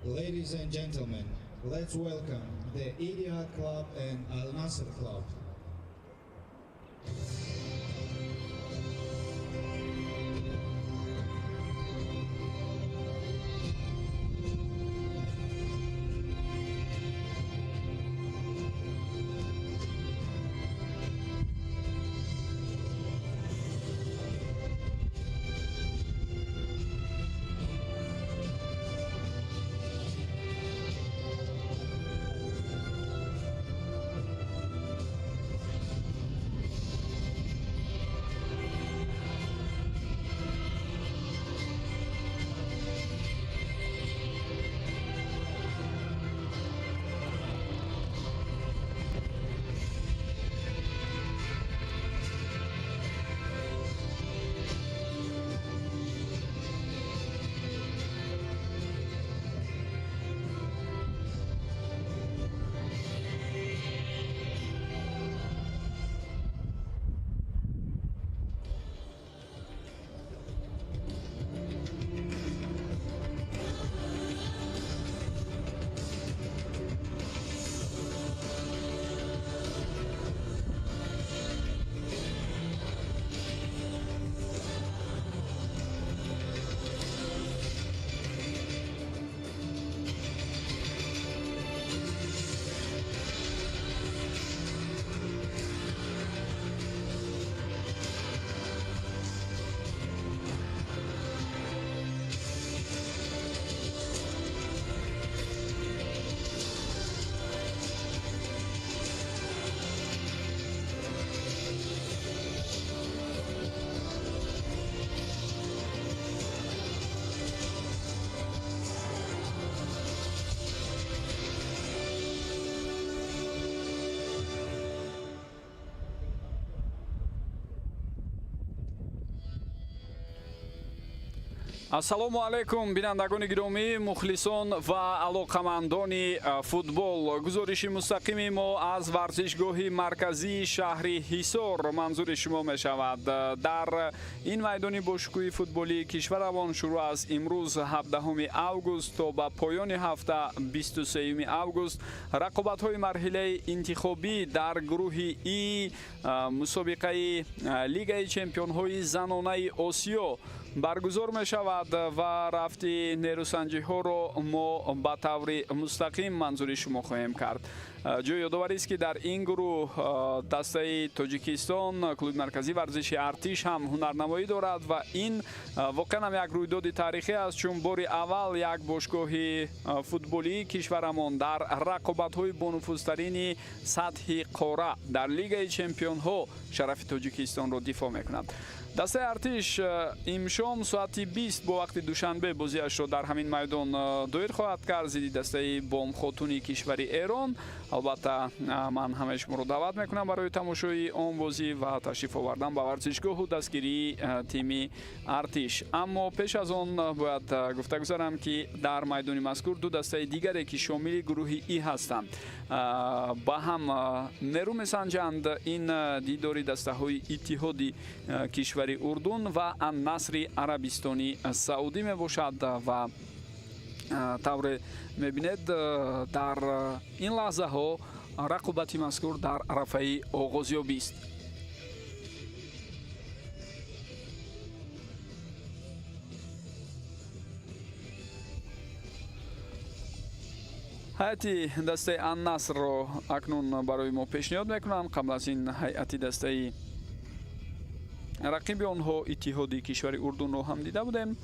Ladies and gentlemen, let's welcome the Ittihad Club and Al Nassr Club. Ассалому алайкум, бинандагони гиромӣ, мухлисон ва алоқамандони футбол. Гузориши мустақими мо аз варзишгоҳи марказии шаҳри Ҳисор манзури шумо мешавад. Дар ин майдони бошукӯҳи футболии кишварамон шурӯъ аз имрӯз 17 август то ба поёни ҳафта 23 август рақобатҳои марҳилаи интихобӣ дар гурӯҳи И мусобиқаи Лигаи чемпионҳои занонаи Осиё баргузор мешавад ва рафти нерӯсанҷиҳоро мо ба таври мустақим манзури шумо хоҳем кард. Ҷои ёдоварист, ки дар ин гурӯҳ дастаи Тоҷикистон, клуби марказии варзиши Артиш ҳам ҳунарнамоӣ дорад ва ин воқеан ҳам як рӯйдоди таърихӣ аст, чун бори аввал як бошгоҳи футболии кишварамон дар рақобатҳои бонуфузтарини сатҳи қора дар Лигаи чемпионҳо шарафи Тоҷикистонро дифоъ мекунад. Дастаи Артиш имшом соати 20 бо вақти Душанбе бозиашро дар ҳамин майдон доир хоҳад кард зидди дастаи Бомхотуни кишвари Эрон. Албатта, ман ҳамаи шуморо даъват мекунам барои тамошои он бозӣ ва ташриф овардан ба варзишгоҳу дастгирии тими Артиш. Аммо пеш аз он бояд гуфта гузарам, ки дар майдони мазкур ду дастаи дигаре, ки шомили гурӯҳи И ҳастанд, ба ҳам нерӯ месанҷанд. Ин дидори дастаҳои Иттиҳоди кишвари Урдун ва Аннасри Арабистони Саудӣ мебошад ва тавре мебинед, дар ин лаҳзаҳо рақобати мазкур дар арафаи оғозёбист. Ҳайати дастаи Аннасрро акнун барои мо пешниҳод мекунанд. Қабл аз ин ҳайати дастаи рақиби онҳо, Иттиҳоди кишвари Урдунро ҳам дида будем.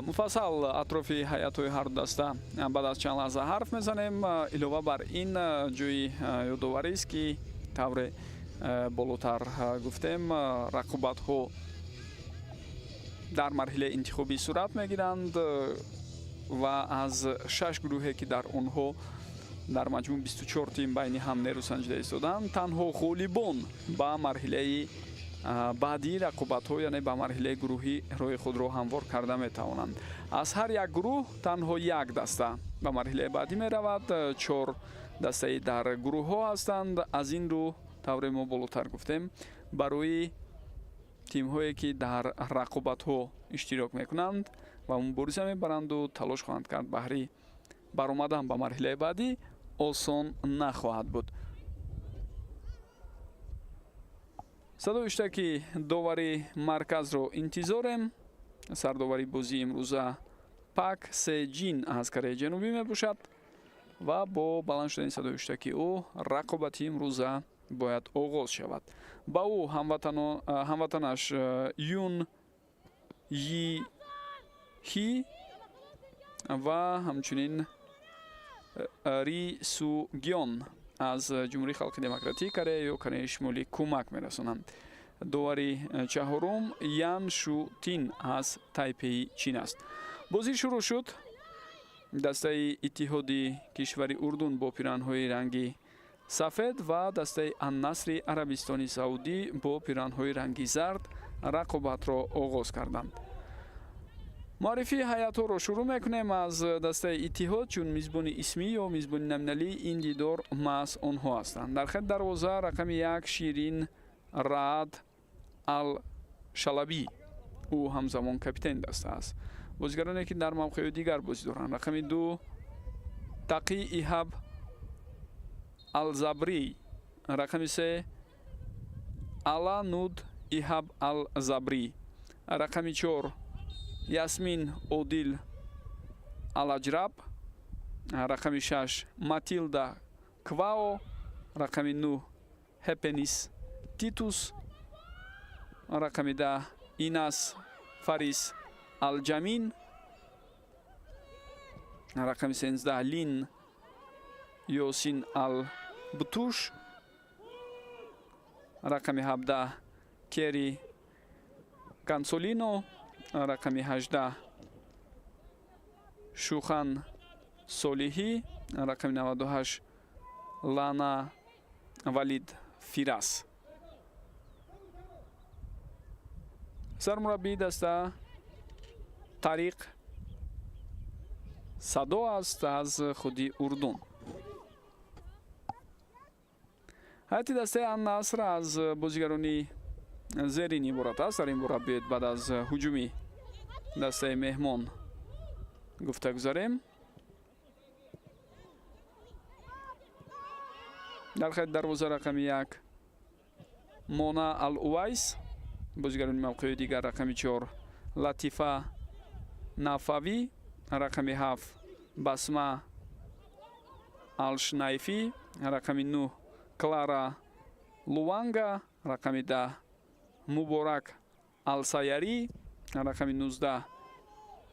Муфассал атрофи ҳайатҳои ҳарду даста баъд аз чанд лаҳза ҳарф мезанем. Илова бар ин, ҷои ёдоварист, ки тавре болотар гуфтем, рақобатҳо дар марҳилаи интихобӣ сурат мегиранд ва аз шаш гурӯҳе, ки дар онҳо дар маҷмӯъ 24 тим байни ҳам нерӯ санҷида истоданд, танҳо ғолибон ба марҳилаи баъдии рақобатҳо, яъне ба марҳилаи гурӯҳӣ роҳи худро ҳамвор карда метавонанд. Аз ҳар як гурӯҳ танҳо як даста ба марҳилаи баъдӣ меравад. Чор дастаи дар гурӯҳҳо ҳастанд. Аз ин рӯ, тавре мо болотар гуфтем, барои тимҳое, ки дар рақобатҳо иштирок мекунанд ва мубориза мебаранду талош хоҳанд кард баҳри Баромадан ба марҳилаи баъдӣ осон нахоҳад буд. Садои ҳуштаки довари марказро интизорем. Сардовари бозии имрӯза Пак Се Ҷин аз Кореяи Ҷанубӣ мебошад ва бо баланд шудани садои ҳуштаки ӯ рақобати имрӯза бояд оғоз шавад. Ба ӯ ҳамватанаш Юн Йи Хи ва ҳамчунин Ри Су Гён аз Ҷумҳурии Халқи Демократии Корея ё Кореяи Шимолӣ кӯмак мерасонанд. Довари чаҳорум Ян Шу Тин аз Тайпеи Чин аст. Бозӣ шурӯъ шуд. Дастаи Иттиҳоди кишвари Урдун бо пиранҳои ранги сафед ва дастаи Аннасри Арабистони Саудӣ бо пиранҳои ранги зард рақобатро оғоз карданд. Муаррифии ҳайатҳоро шурӯъ мекунем аз дастаи Иттиҳод, чун мизбони исмӣ ё мизбони номиналии ин дидор маҳз онҳо ҳастанд. Дар хати дарвоза рақами 1 Ширин Раад Ал-Шалабӣ, ӯ ҳамзамон капитани даста аст. Бозигароне ки дар мавқеъҳои дигар бозӣ доранд: рақами 2 Тақӣ Иҳаб Алзабрӣ, рақами 3 Ала Нуд Иҳаб Алзабрӣ, рақами 4 Ясмин Одил Алаҷраб, рақами 6 Матилда Квао, рақами 9 Ҳепенис Титус, рақами 10 Инас Фарис Алҷамин, рақами 13 Лин Ёсин Албутуш, рақами 17 Кери Кансолино, рақами 18 Шухан Солиҳӣ, рақами 98 Лана Валид Фирас. Сармураббии даста Тариқ Садо аст аз худи Урдун. Ҳайати дастаи Аннаср аз бозигарони зерин иборат аст. Дар ин бора биёед баъд аз ҳуҷуми дастаи меҳмон гуфта гузарем. Дар хати дарвоза рақами 1 Мона Ал-Увайс, бозигарони мавқеъи дигар рақами 4 Латифа Нафавӣ, рақами 7 Басма Алшнайфӣ, рақами 9 Клара Луанга, рақами 10 Муборак Алсаярӣ, рақами 19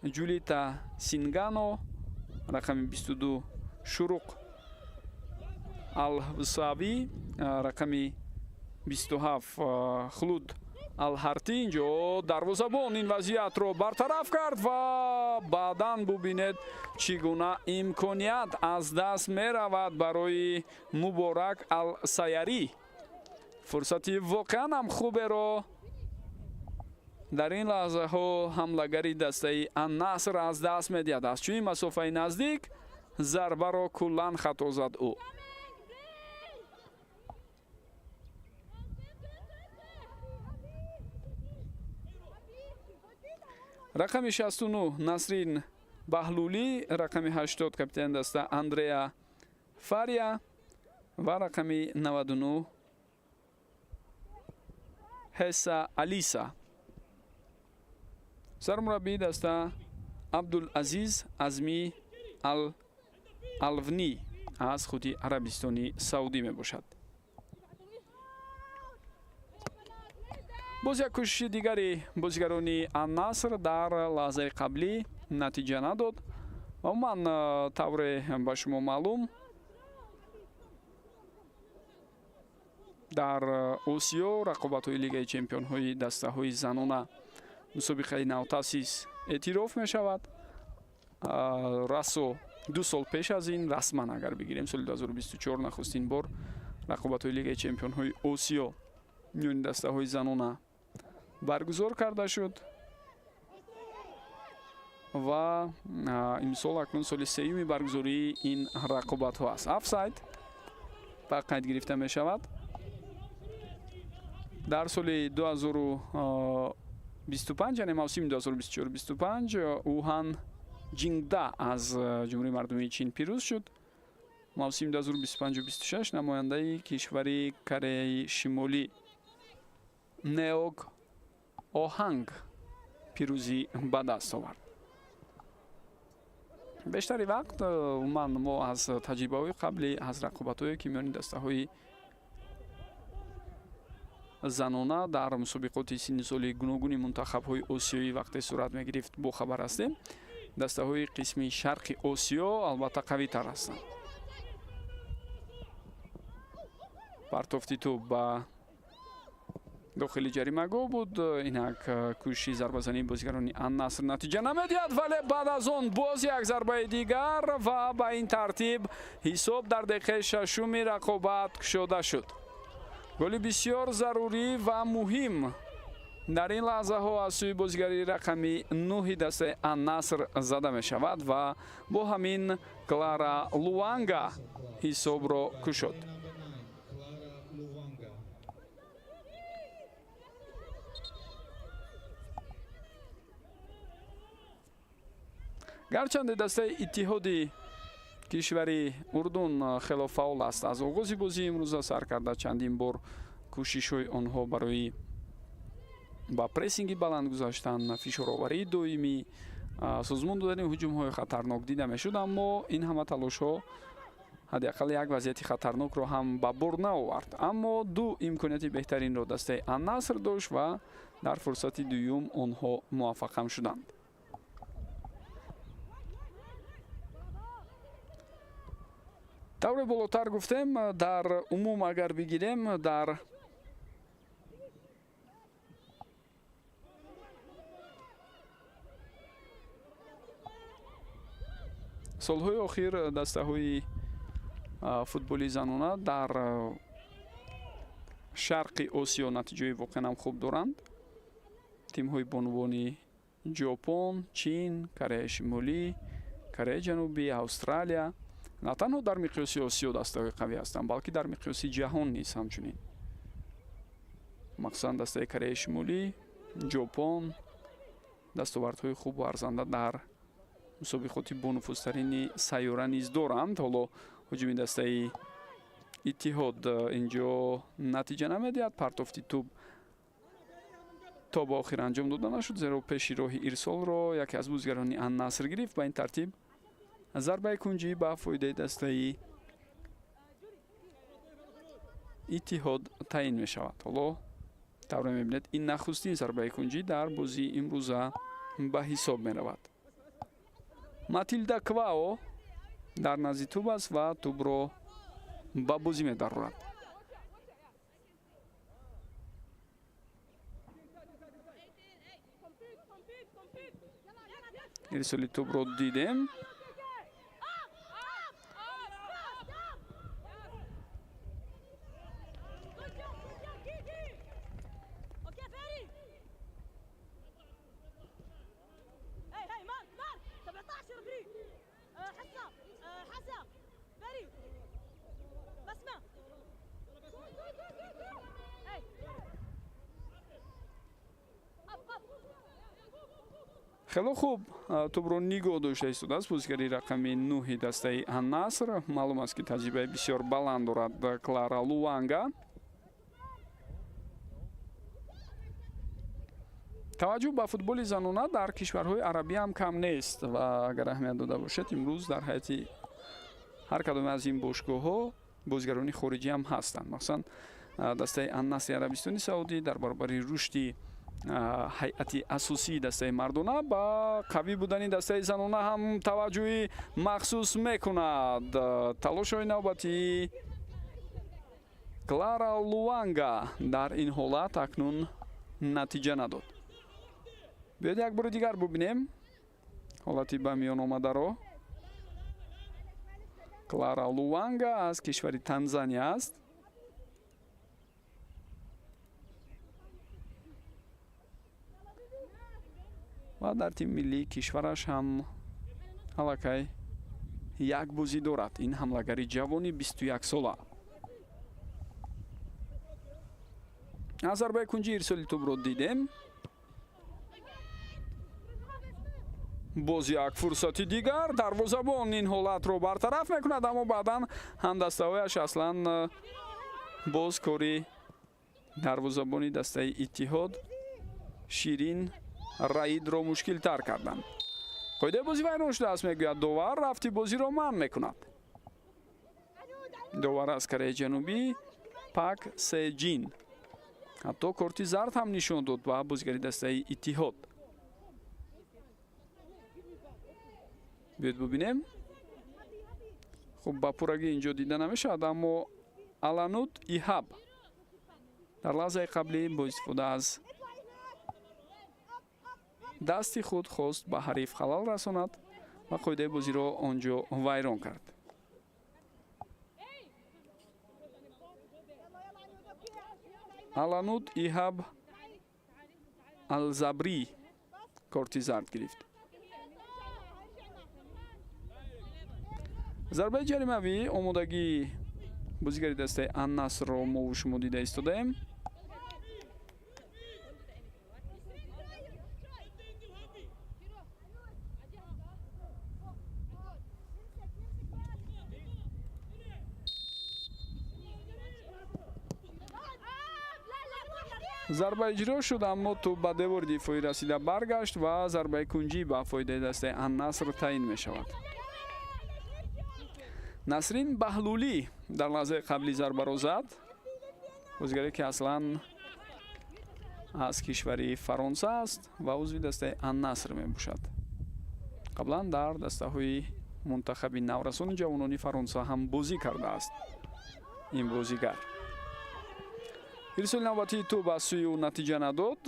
Ҷулита Сингано, рақами 22 Шуруқ Алҳусавӣ, рақами 27 Хлуд Алҳартӣ. Инҷо дарвозабон ин вазъиятро бартараф кард ва баъдан бубинед, чӣ гуна имконият аз даст меравад барои Муборак Алсаярӣ. Фурсати воқеан ҳам хуберо дар ин лаҳзаҳо ҳамлагари дастаи Аннаср аз даст медиҳад. Аз чунин масофаи наздик зарбаро куллан хато зад ӯ. Рақами 69 Насрин Баҳлулӣ, рақами 80 капитани даста Андреа Фария ва рақами 99 Ҳеса Алиса. Сармураббии даста Абдулазиз Азмӣ Алвнӣ аз худи Арабистони Саудӣ мебошад. Боз як кӯшиши дигари бозигарони Аннаср дар лаҳзаи қаблӣ натиҷа надод ва умуман, тавре ба шумо маълум, дар Осиё рақобатҳои Лигаи чемпионҳои дастаҳои занона мусобиқаи навтаъсис эътироф мешавад. Расо 2 сол пеш аз ин, расман агар бигирем, соли 2024 нахустин бор рақобатҳои Лигаи чемпионҳои Осиё миёни дастаҳои занона баргузор карда шуд ва имсол акнун соли сеюми баргузории ин рақобатҳо аст. Офсайд ба қайд гирифта мешавад. Дар соли 2025, яъне мавсими 2024-25, Уҳан Ҷингда аз Ҷумҳурии Мардумии Чин пирӯз шуд. Мавсими 2025-26 намояндаи кишвари Кореяи Шимолӣ Неок Оҳанг пирӯзӣ ба даст овард. Бештари вақт умуман мо аз таҷрибаҳои қаблӣ, аз рақобатҳое ки миёни дастаҳои занона дар мусобиқоти синни соли гуногуни мунтахабҳои осиёӣ вақте сурат мегирифт, бохабар ҳастем. Дастаҳои қисми шарқи Осиё албатта қавитар ҳастанд. Партофти тӯб ба дохили ҷаримагоҳ буд. Инак кӯшиши зарбазании бозигарони Ан-Наср натиҷа намедиҳад, вале баъд аз он боз як зарбаи дигар ва ба ин тартиб ҳисоб дар дақиқаи шашуми рақобат кушода шуд. Голи бисёр зарурӣ ва муҳим дар ин лаҳзаҳо аз сӯи бозигари рақами нӯҳи дастаи Ан-Наср зада мешавад ва бо ҳамин Клара Луанга ҳисобро кушод. Гарчанде дастаи Иттиҳоди кишвари Урдун хело фаъол аст, аз оғози бозии имрӯза сар карда чандин бор кӯшишҳои онҳо барои ба прессинги баланд гузаштан, фишороварии доимӣ, созмон додани ҳуҷумҳои хатарнок дида мешуд, аммо ин ҳама талошҳо ҳадди ақал як вазъияти хатарнокро ҳам ба бор наовард. Аммо ду имконияти беҳтаринро дастаи Ан-Наср дошт ва дар фурсати дуюм онҳо муваффақ ҳам шуданд. Тавре болотар гуфтем, дар умум агар бигирем, дар солҳои охир дастаҳои футболи занона дар шарқи Осиё натиҷаи воқеан ҳам хуб доранд. Тимҳои бонувони Ҷопон, Чин, Кореяи Шимолӣ, Кореяи Ҷанубӣ, Австралия на танҳо дар миқёси Осиё дастаҳои қавӣ ҳастанд, балки дар миқёси ҷаҳон низ ҳамчунин. Махсусан дастаи Кореяи Шимолӣ, Ҷопон дастовардҳои хубу арзанда дар мусобиқоти бонуфузтарини сайёра низ доранд. Ҳоло ҳуҷуми дастаи Иттиҳод инҷо натиҷа намедиҳад. Партофти тӯб то ба охир анҷом дода нашуд, зеро пеши роҳи ирсолро яке аз бозигарони Ан-Наср гирифт. Ба ин тартиб зарбаи кунҷӣ ба фоидаи дастаи Иттиҳод таъин мешавад. Ҳоло тавре мебинед, ин нахустин зарбаи кунҷӣ дар бозии имрӯза ба ҳисоб меравад. Матилда Квао дар назди тӯб аст ва тӯбро ба бозӣ медарорад. Ирсоли тӯбро дидем. Хело хуб тӯбро нигоҳ дошта истодааст бозигари рақами нӯҳи дастаи Ан-Наср. Маълум аст, ки таҷрибаи бисёр баланд дорад Клара Луанга. Таваҷҷӯҳ ба футболи занона дар кишварҳои арабӣ ҳам кам нест ва агар аҳамият дода бошед, имрӯз дар ҳайати ҳар кадоме аз ин бошгоҳҳо бозигарони хориҷӣ ҳам ҳастанд. Махсусан дастаи Ан-Насри Арабистони Саудӣ дар баробари рушди ҳайати асосии дастаи мардона ба қавӣ будани дастаи занона ҳам таваҷҷӯҳи махсус мекунад. Талошҳои навбатии Клара Луанга дар ин ҳолат акнун натиҷа надод. Биёед як бори дигар бубинем ҳолати ба миён омадаро. Клара Луанга аз кишвари Танзания аст. Ва дар тими миллии кишвараш ҳам аллакай як бозӣ дорад. Ин ҳамлагари ҷавони 21 сола. Аз зарбаи кунҷи ирсоли тӯбро дидем. Боз як фурсати дигар, дарвозабон ин ҳолатро бартараф мекунад, аммо баъдан ҳамдастаҳояш аслан боз кори дарвозабони дастаи Иттиҳод Ширин Раидро мушкилтар карданд. Қоидаи бозӣ вайрон шудааст, мегӯяд довар, рафти бозиро манъ мекунад. Довар аз Кореяи Ҷанубӣ Пак Се Ҷин ҳатто корти зард ҳам нишон дод ба бозигари дастаи Иттиҳод. Биёед бубинем. Хуб, ба пуррагӣ инҷо дида намешавад, аммо Алануд Иҳаб дар лаҳзаи қаблӣ бо истифода аз дасти худ хост ба ҳариф халал расонад ва қоидаи бозиро он ҷо вайрон кард. Алануд Иҳаб Алзабрӣ корти зард гирифт. Зарбаи ҷаримавӣ омодагии бозигари дастаи Ан-Насрро мову шумо дида истодаем. Зарба иҷро шуд, аммо тӯб ба девори дифоӣ расида баргашт ва зарбаи кунҷӣ ба фоидаи дастаи Ан-Наср таъин мешавад. Насрин Баҳлулӣ дар лаҳзаи қабли зарбаро зад, бозигаре ки аслан аз кишвари Фаронса аст ва узви дастаи Ан-Наср мебошад. Қаблан дар дастаҳои мунтахаби наврасони ҷавонони Фаронса ҳам бозӣ кардааст ин бозигар. Ирсоли навбатии тӯб аз сӯи ӯ натиҷа надод.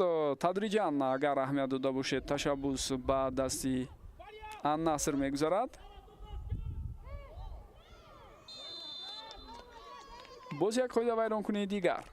Тадриҷан, агар аҳамият дода бошед, ташаббус ба дасти Ан-Наср мегузарад. Боз як қоида вайронкунии дигар.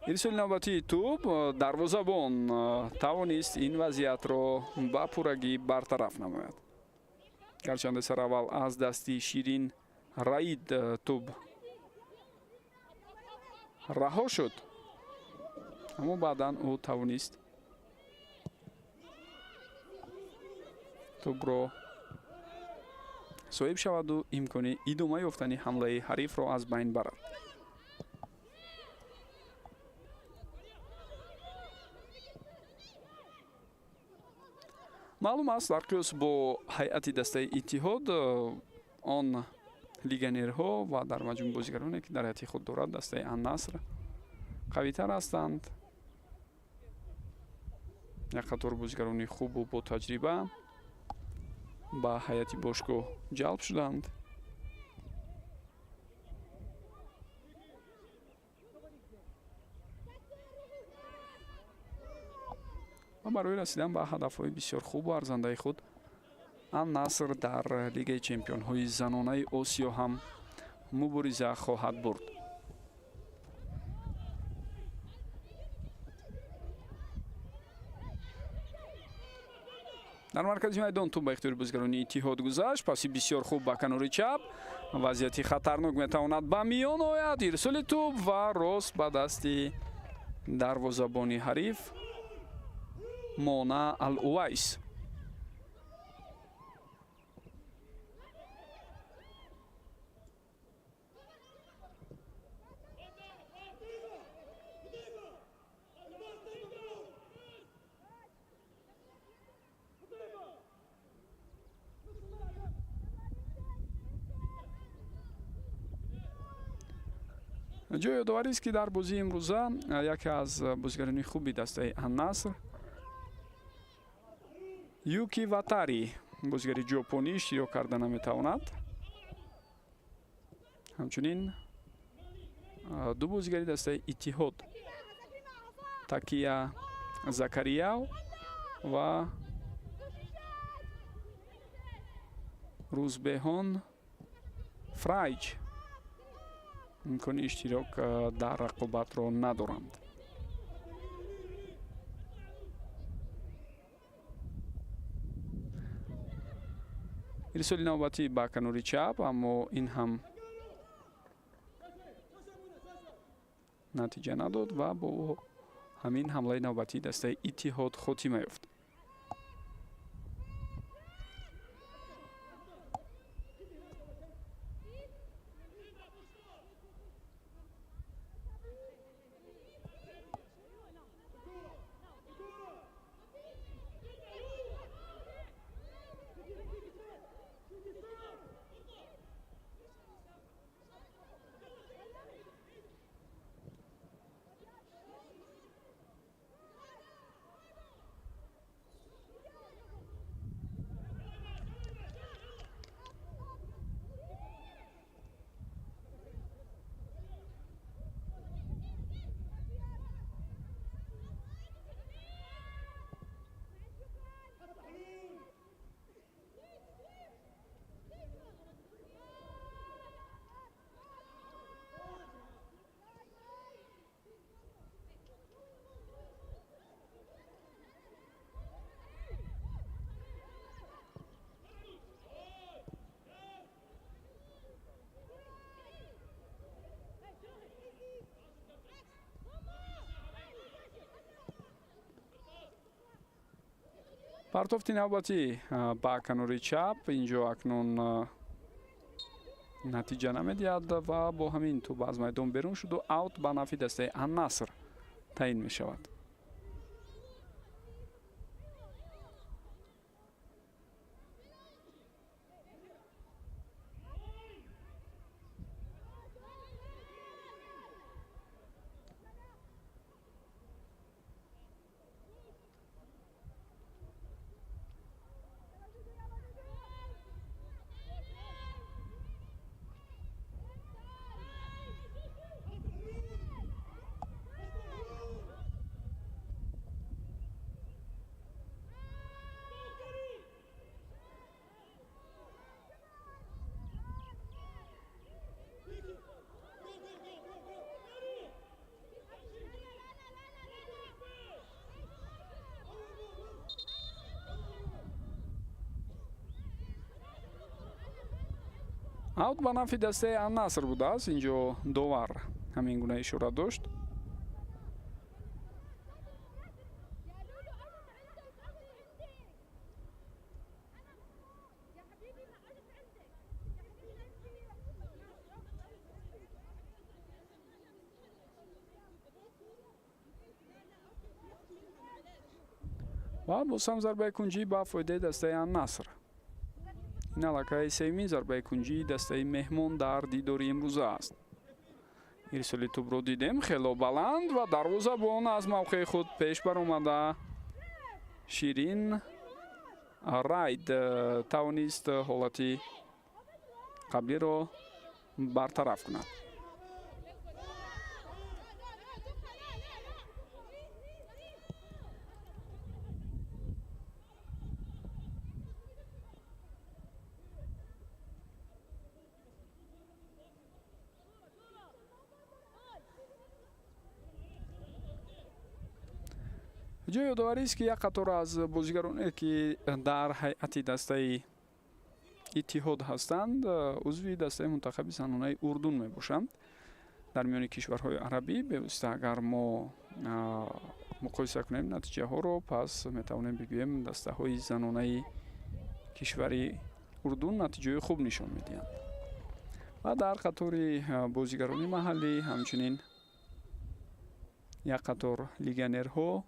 Ирсоли навбатии тӯб, дарвозабон тавонист ин вазъиятро ба пуррагӣ бартараф намояд. Гарчанде сараввал аз дасти Ширин Раид тӯб раҳо шуд, аммо баъдан ӯ тавонист тӯбро соҳиб шаваду имкони идома ёфтани ҳамлаи ҳарифро аз байн барад. Маълум аст, дар қиёс бо ҳайати дастаи Иттиҳод он легионерҳо ва дар маҷмӯъ бозигароне, ки дар ҳайати худ дорад дастаи Ан-Наср, қавитар ҳастанд. Як қатор бозигарони хубу бо таҷриба ба ҳайати бошгоҳ ҷалб шуданд. Ва барои расидан ба ҳадафҳои бисёр хубу арзандаи худ Ан-Наср дар Лигаи чемпионҳои занонаи Осиё ҳам мубориза хоҳад бурд. Дар маркази майдон тӯб ба ихтиёри бозигарони Иттиҳод гузашт. Паси бисёр хуб ба канори чап, вазъияти хатарнок метавонад ба миён ояд. Ирсоли тӯб ва рост ба дасти дарвозабони ҳариф Мона Ал-Увайс. Ҷои ёдоварист, ки дар бозии имрӯза яке аз бозигарони хуби дастаи Ан-Наср Юки Ватари, бозигари ҷопонӣ, иштирок карда наметавонад. Ҳамчунин ду бозигари дастаи Иттиҳод, Такия Закарияв ва Рӯзбеҳон Фрайҷ имкони иштирок дар рақобатро надоранд. Ирсоли навбатӣ ба канори чап, аммо ин ҳам натиҷа надод ва бо ҳамин ҳамлаи навбатии дастаи Иттиҳод хотима ёфт. Партофти навбатӣ ба канори чап, инҷо акнун натиҷа намедиҳад ва бо ҳамин тӯб аз майдон берун шуду аут ба нафъи дастаи Ан-Наср таъин мешавад. Аут ба нафъи дастаи Ан-Наср будааст. Инҷо довар ҳамин гуна ишора дошт. Ва боз ҳам зарбаи кунҷӣ ба фоидаи дастаи Ан-Наср. Ин аллакай сеюмин зарбаи кунҷии дастаи меҳмон дар дидори имрӯза аст. Ирсоли тӯбро дидем, хело баланд ва дарвозабон аз мавқеи худ пеш баромада. Ширин Райд тавонист ҳолати қаблиро бартараф кунад. Ҷои ёдоварист, ки як қатор аз бозигароне, ки дар ҳайати дастаи Иттиҳод ҳастанд, узви дастаи мунтахаби занонаи Урдун мебошанд. Дар миёни кишварҳои арабӣ бевосита агар мо муқоиса кунем натиҷаҳоро, пас метавонем бигӯем дастаҳои занонаи кишвари Урдун натиҷаҳои хуб нишон медиҳанд. Ва дар қатори бозигарони маҳаллӣ ҳамчунин як қатор легионерҳо,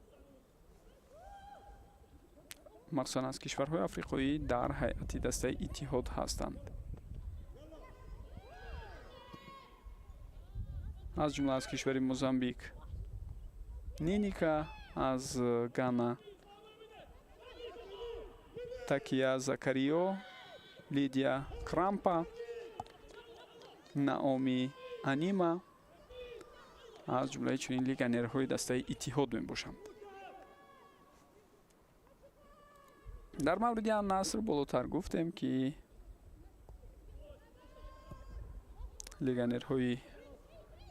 махсусан аз кишварҳои африқоӣ, дар ҳайати дастаи Иттиҳод ҳастанд. Аз ҷумла аз кишвари Мозамбик Ниника, аз Гана Такия Закарио, Лидия Крампа, Наоми Анима аз ҷумлаи чунин легионерҳои дастаи Иттиҳод мебошанд. Дар мавриди Ан-Наср болотар гуфтем, ки легионерҳои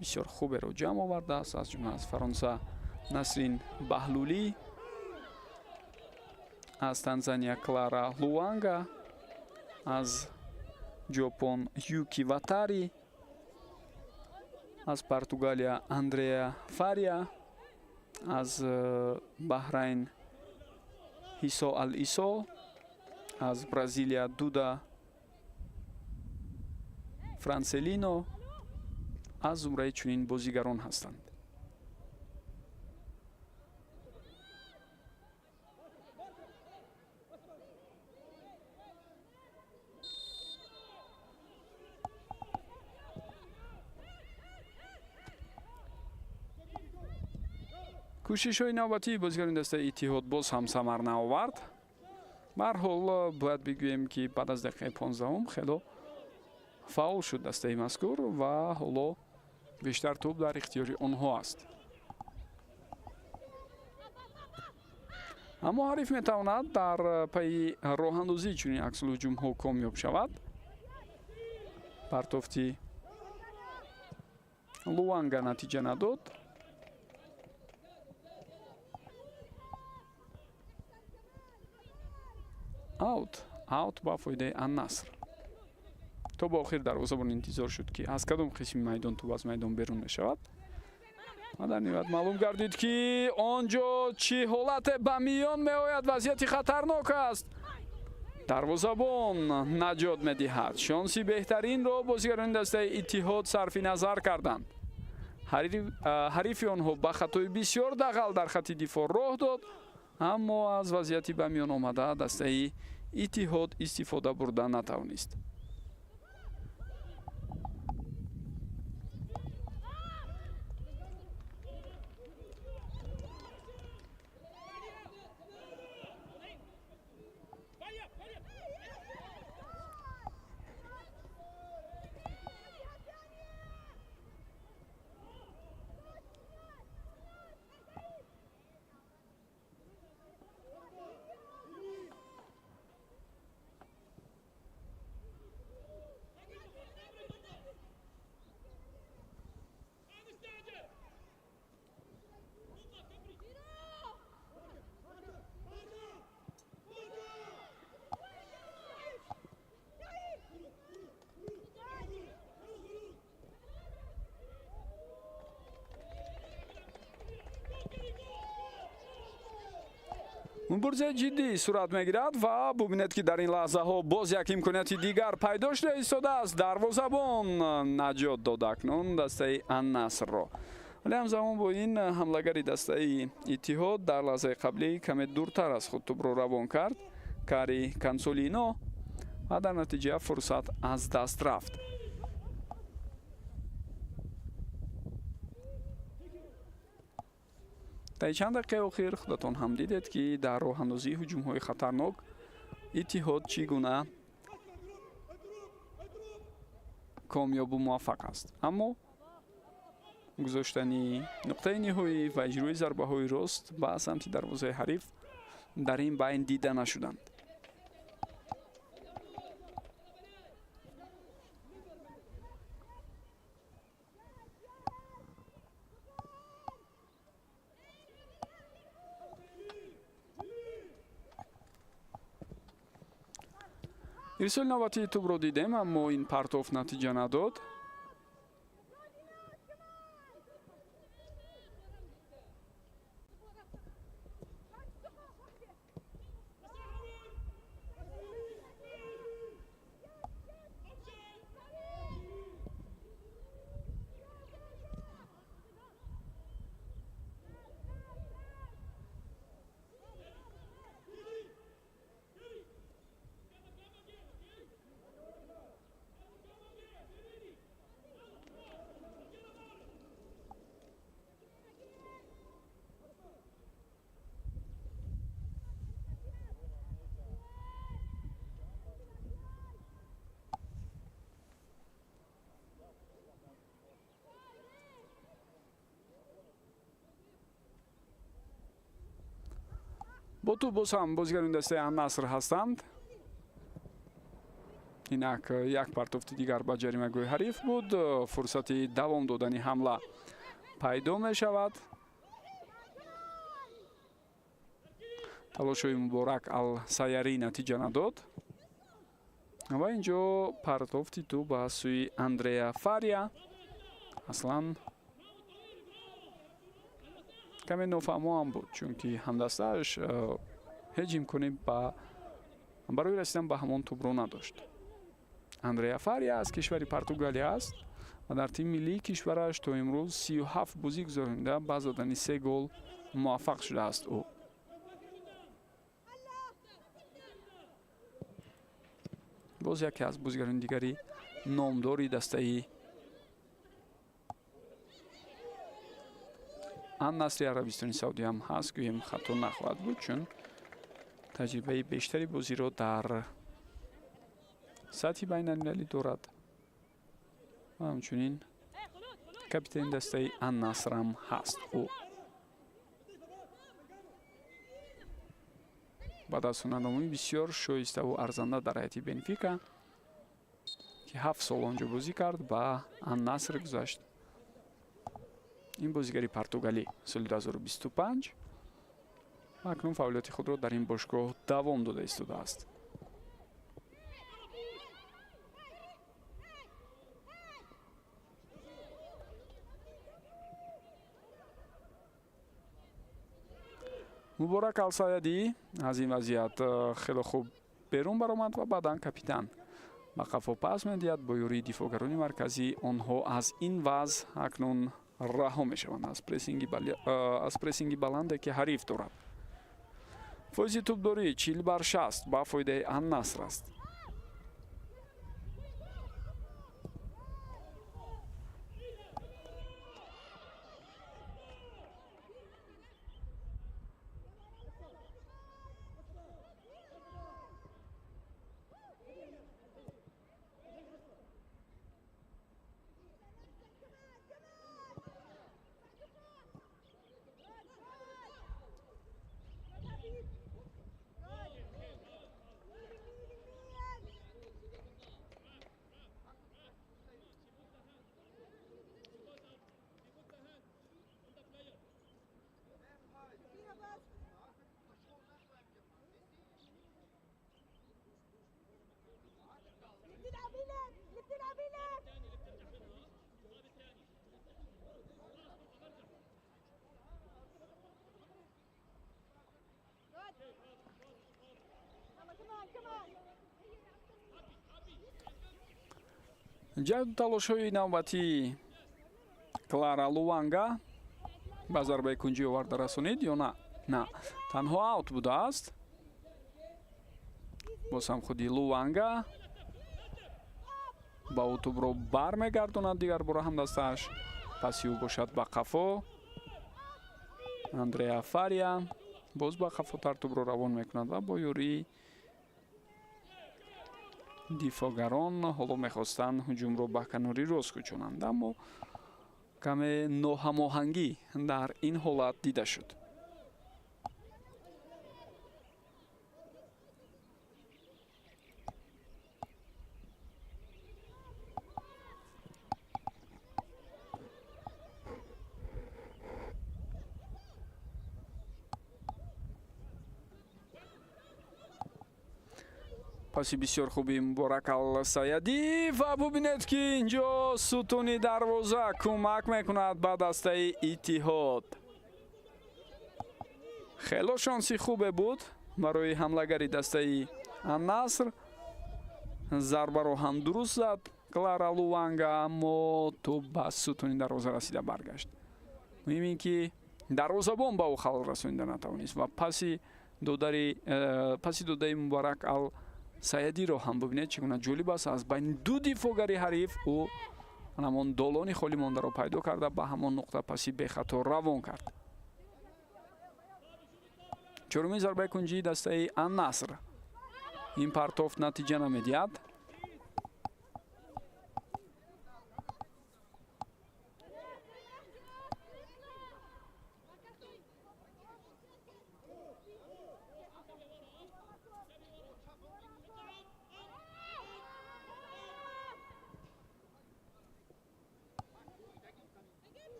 бисёр хуберо ҷамъ овардааст, аз ҷумла аз Фаронса Насрин Баҳлулӣ, аз Танзания Клара Луанга, аз Ҷопон Юки Ватари, аз Португалия Андреа Фария, аз Баҳрайн Ҳисо Ал-Исо, аз Бразилия Дуда Франселино аз зумраи чунин бозигарон ҳастанд. Кӯшишҳои навбатии бозигарони дастаи Иттиҳод боз ҳам самар наовард. Ба ҳар ҳол бояд бигӯем, ки баъд аз дақиқаи 15 хело фаъол шуд дастаи мазкур ва ҳоло бештар тӯб дар ихтиёри онҳо аст. Аммо ҳариф метавонад дар пайи роҳандозии чунин аксулҳуҷумҳо комёб шавад. Партофти Луанга натиҷа надод. Аут ба фоидаи Ан-Наср. То ба охир дарвозабон интизор шуд, ки аз кадом қисми майдон тӯб аз майдон берун мешавад. Ва дар ниҳоят маълум гардид, ки он ҷо чӣ ҳолате ба миён меояд. Вазъияти хатарнок аст. Дарвозабон наҷот медиҳад. Шонси беҳтаринро бозигарони дастаи Иттиҳод сарфи назар карданд. Ҳарифи онҳо ба хатои бисёр дағал дар хатти дифоъ роҳ дод, аммо аз вазъияти ба миён омада дастаи Иттиҳод истифода бурда натавонист. Муборизаи ҷиддӣ сурат мегирад ва бубинед, ки дар ин лаҳзаҳо боз як имконияти дигар пайдо шуда истодааст. Дарвозабон наҷот дод акнун дастаи Ан-Насрро. Вале ҳамзамон бо ин ҳамлагари дастаи Иттиҳод дар лаҳзаи қаблӣ каме дуртар аз худ тӯбро равон кард, Кари Консолино, ва дар натиҷа фурсат аз даст рафт. Дар чанд дақиқаи охир худатон ҳам дидед, ки дар роҳандозии ҳуҷумҳои хатарнок Иттиҳод чӣ гуна комёбу муваффақ аст. Аммо гузоштани нуқтаи ниҳоӣ ва иҷрои зарбаҳои рост ба самти дарвозаи ҳариф дар ин байн дида нашуданд. Ирсоли навбатии тӯбро дидем, аммо ин партоф натиҷа надод. Бо тӯб боз ҳам бозигарони дастаи Ан-Наср ҳастанд. Инак як партофти дигар ба ҷаримагоҳи ҳариф буд. Фурсати давом додани ҳамла пайдо мешавад. Талошҳои Муборак Ал-Саярӣ натиҷа надод. Ва инҷо партофти тӯб ба сӯи Андреа Фария. Аслан каме нофаҳмо ҳам буд, чунки ҳамдастааш ҳеҷ имконе барои расидан ба ҳамон тӯбро надошт. Андреа Фария аз кишвари Португалия аст ва дар тими миллии кишвараш то имрӯз 37 бозӣ гузаронида ба задани 3 гол муваффақ шудааст ӯ. Боз яке аз бозигарони дигари номдори дастаи Ан-Насри Арабистони Саудӣ ҳам ҳаст, гӯем хато нахоҳад буд, чун таҷрибаи бештари бозиро дар сатҳи байналмилалӣ дорад ва ҳамчунин капитани дастаи Ан-Наср ҳам ҳаст ӯ. Баъд аз ҳунарнамоии бисёр шоиставу арзанда дар ҳайати Бенфика, ки 7 сол онҷо бозӣ кард, ба Ан-Наср гузашт. Ин бозигари португалӣ соли 2025 ва акнун фаъолияти худро дар ин бошгоҳ давом дода истодааст. Муборак Ал-Саядӣ аз ин вазъият хеле хуб берун баромад ва баъдан капитан ба қафо пас медиҳад. Бо ёрии дифоъгарони марказӣ онҳо аз ин вазъ акнун раҳо мешаванд аз прессинги баланде ки ҳариф дорад. Фоизи тӯбдорӣ 40-60 ба фоидаи Ан-Наср аст. Ҷаҳду талошҳои навбатии Клара Луванга ба зарбаи кунҷӣ оварда расонид ё на? На, танҳо аут будааст. Боз ҳам худи Луванга ба ӯ тӯбро бармегардонад дигар бора ҳамдастааш. Паси ӯ бошад ба қафо Андреа Фария боз ба қафотар тӯбро равон мекунад ва бо ёрии дифоъгарон ҳоло мехостанд ҳуҷумро ба канори рост кӯчонанд, аммо каме ноҳамоҳангӣ дар ин ҳолат дида шуд. Паси бисёр хуби Муборак Ал-Саядӣ ва бубинед, ки инҷо сутуни дарвоза кӯмак мекунад ба дастаи Иттиҳод. Хело шонси хубе буд барои ҳамлагари дастаи Ан-Наср. Зарбаро ҳам дуруст зад Клара Луванга, аммо тӯб ба сутуни дарвоза расида баргашт. Муҳим ин ки дарвозабон ба ӯ халал расонида натавонист ва паси додаи Муборак Ал-Саядиро ҳам бубинед, чӣ гуна ҷолиб аст. Аз байни ду дифоъгари ҳариф ӯ ҳамон долони холӣ мондаро пайдо карда ба ҳамон нуқта паси бехато равон кард. Чорумин зарбаи кунҷии дастаи Ан-Наср. Ин партофт натиҷа намедиҳад.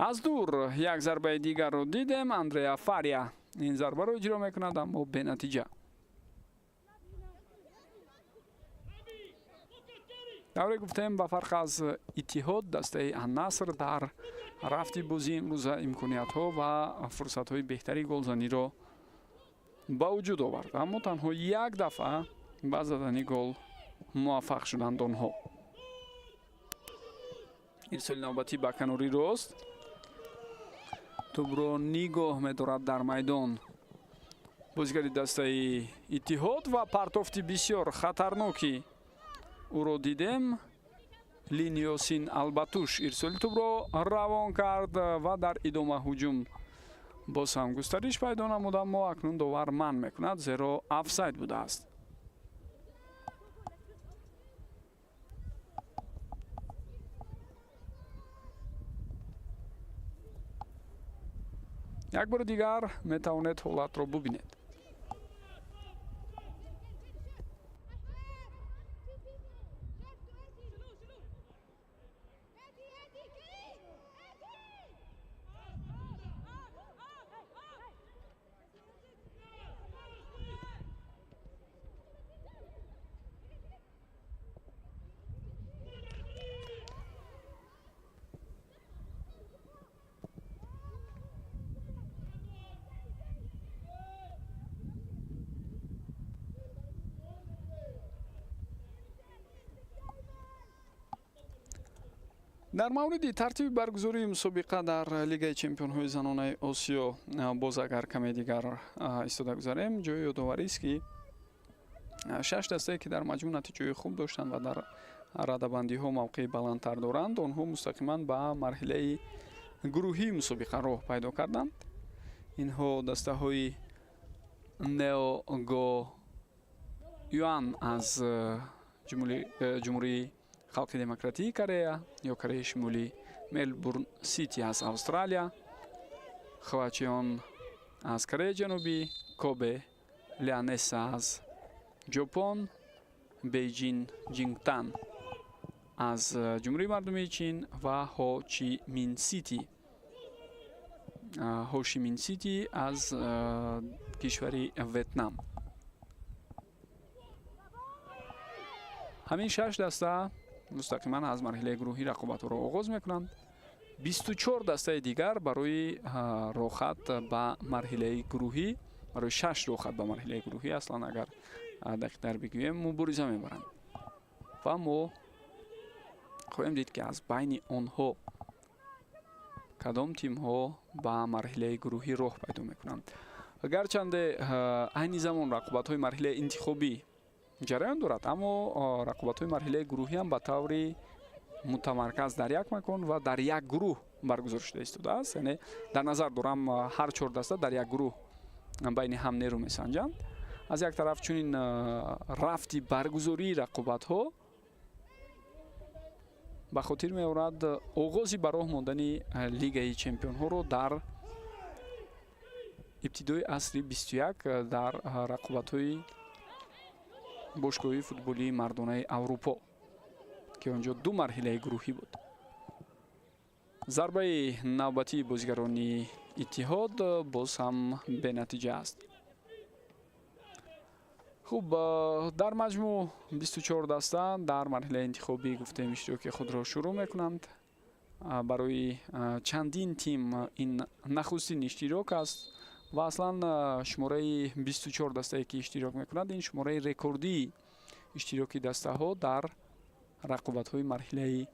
Аз дур як зарбаи дигарро дидем. Андреа Фария ин зарбаро иҷро мекунад, аммо бенатиҷа. Давре гуфтем, ба фарқ аз Иттиҳод, дастаи Аннаср дар рафти бозии имрӯза имкониятҳо ва фурсатҳои беҳтари голзаниро ба вуҷуд овард, аммо танҳо як дафъа ба задани гол муваффақ шуданд онҳо. Ирсоли навбатӣ ба канори рост, тӯбро нигоҳ медорад дар майдон бозигари дастаи Иттиҳод ва партофти бисёр хатарноки ӯро дидем. Линиосин Албатуш ирсоли тӯбро равон кард ва дар идома ҳуҷум боз ҳам густариш пайдо намуд, аммо акнун довар манъ мекунад, зеро офсайд будааст. Як бори дигар метавонед ҳолатро бубинед. Дар мавриди тартиби баргузории мусобиқа дар Лигаи чемпионҳои занонаи Осиё боз агар каме дигар истода гузарем, ҷои ёдоварист, ки шаш дастае, ки дар маҷмӯъ натиҷаҳои хуб доштанд ва дар радабандиҳо мавқеи баландтар доранд, онҳо мустақиман ба марҳилаи гурӯҳии мусобиқа роҳ пайдо карданд. Инҳо дастаҳои Неого Юан аз Ҷумҳурии Халқи Демократии Корея ё Кореяи Шимолӣ, Мелбурн Сити аз Австралия, Хвачион аз Кореяи Ҷанубӣ, Кобе Леонеса аз Ҷопон, Бейҷин Ҷингтан аз Ҷумҳурии Мардумии Чин ва Ҳо Чи Мин Сити, Ҳо Ши Мин Сити аз кишвари Ветнам. Ҳамин шаш даста мустақиман аз марҳилаи гурӯҳӣ рақобатҳоро оғоз мекунанд. 24 дастаи дигар барои роҳхат ба марҳилаи гурӯҳӣ, барои шаш роҳхат ба марҳилаи гурӯҳӣ, аслан агар дақиқтар бигӯем, мубориза мебаранд ва мо хоҳем дид, ки аз байни онҳо кадом тимҳо ба марҳилаи гурӯҳӣ роҳ пайдо мекунанд. Гарчанде айни замон рақобатҳои марҳилаи интихобӣ ҷараён дорад, аммо рақобатҳои марҳилаи гурӯҳӣ ҳам ба таври мутамарказ дар як макон ва дар як гурӯҳ баргузор шуда истодааст. Яъне дар назар дорам, ҳар чор даста дар як гурӯҳ байни ҳам нерӯ месанҷанд. Аз як тараф чунин рафти баргузории рақобатҳо ба хотир меорад оғози ба роҳ мондани Лигаи чемпионҳоро дар ибтидои асри 21 дар рақобатҳои бошгоҳии футболии мардонаи Аврупо, ки он ҷо ду марҳилаи гурӯҳӣ буд. Зарбаи навбатии бозигарони Иттиҳод боз ҳам бенатиҷа аст. Хуб, дар маҷмӯъ 24 даста дар марҳилаи интихобӣ, гуфтем, иштироки худро шурӯъ мекунанд. Барои чандин тим ин нахустин иштирок аст ва аслан шумораи 24 дастае, ки иштирок мекунад, ин шумораи рекордии иштироки дастаҳо дар рақобатҳои марҳилаи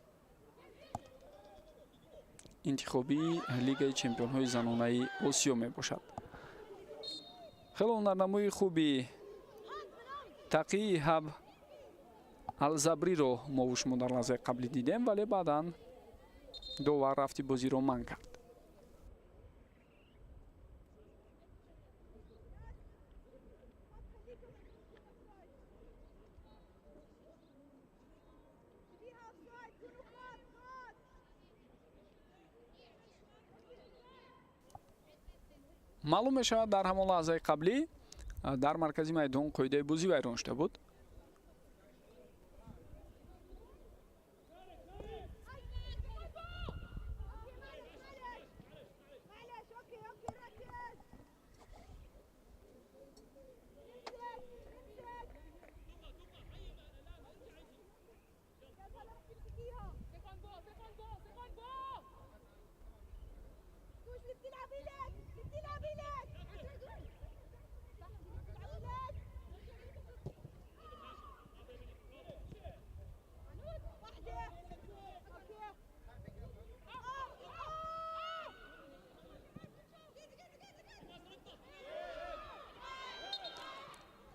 интихобии Лигаи чемпионҳои занонаи Осиё мебошад. Хеле ҳунарнамои хуби Тақии Ҳаб Алзабриро мову шумо дар лаҳзаи қаблӣ дидем, вале баъдан довар рафти бозиро манъ кард. Маълум мешавад, дар ҳамон лаҳзаи қаблӣ дар маркази майдон қоидаи бозӣ вайрон шуда буд.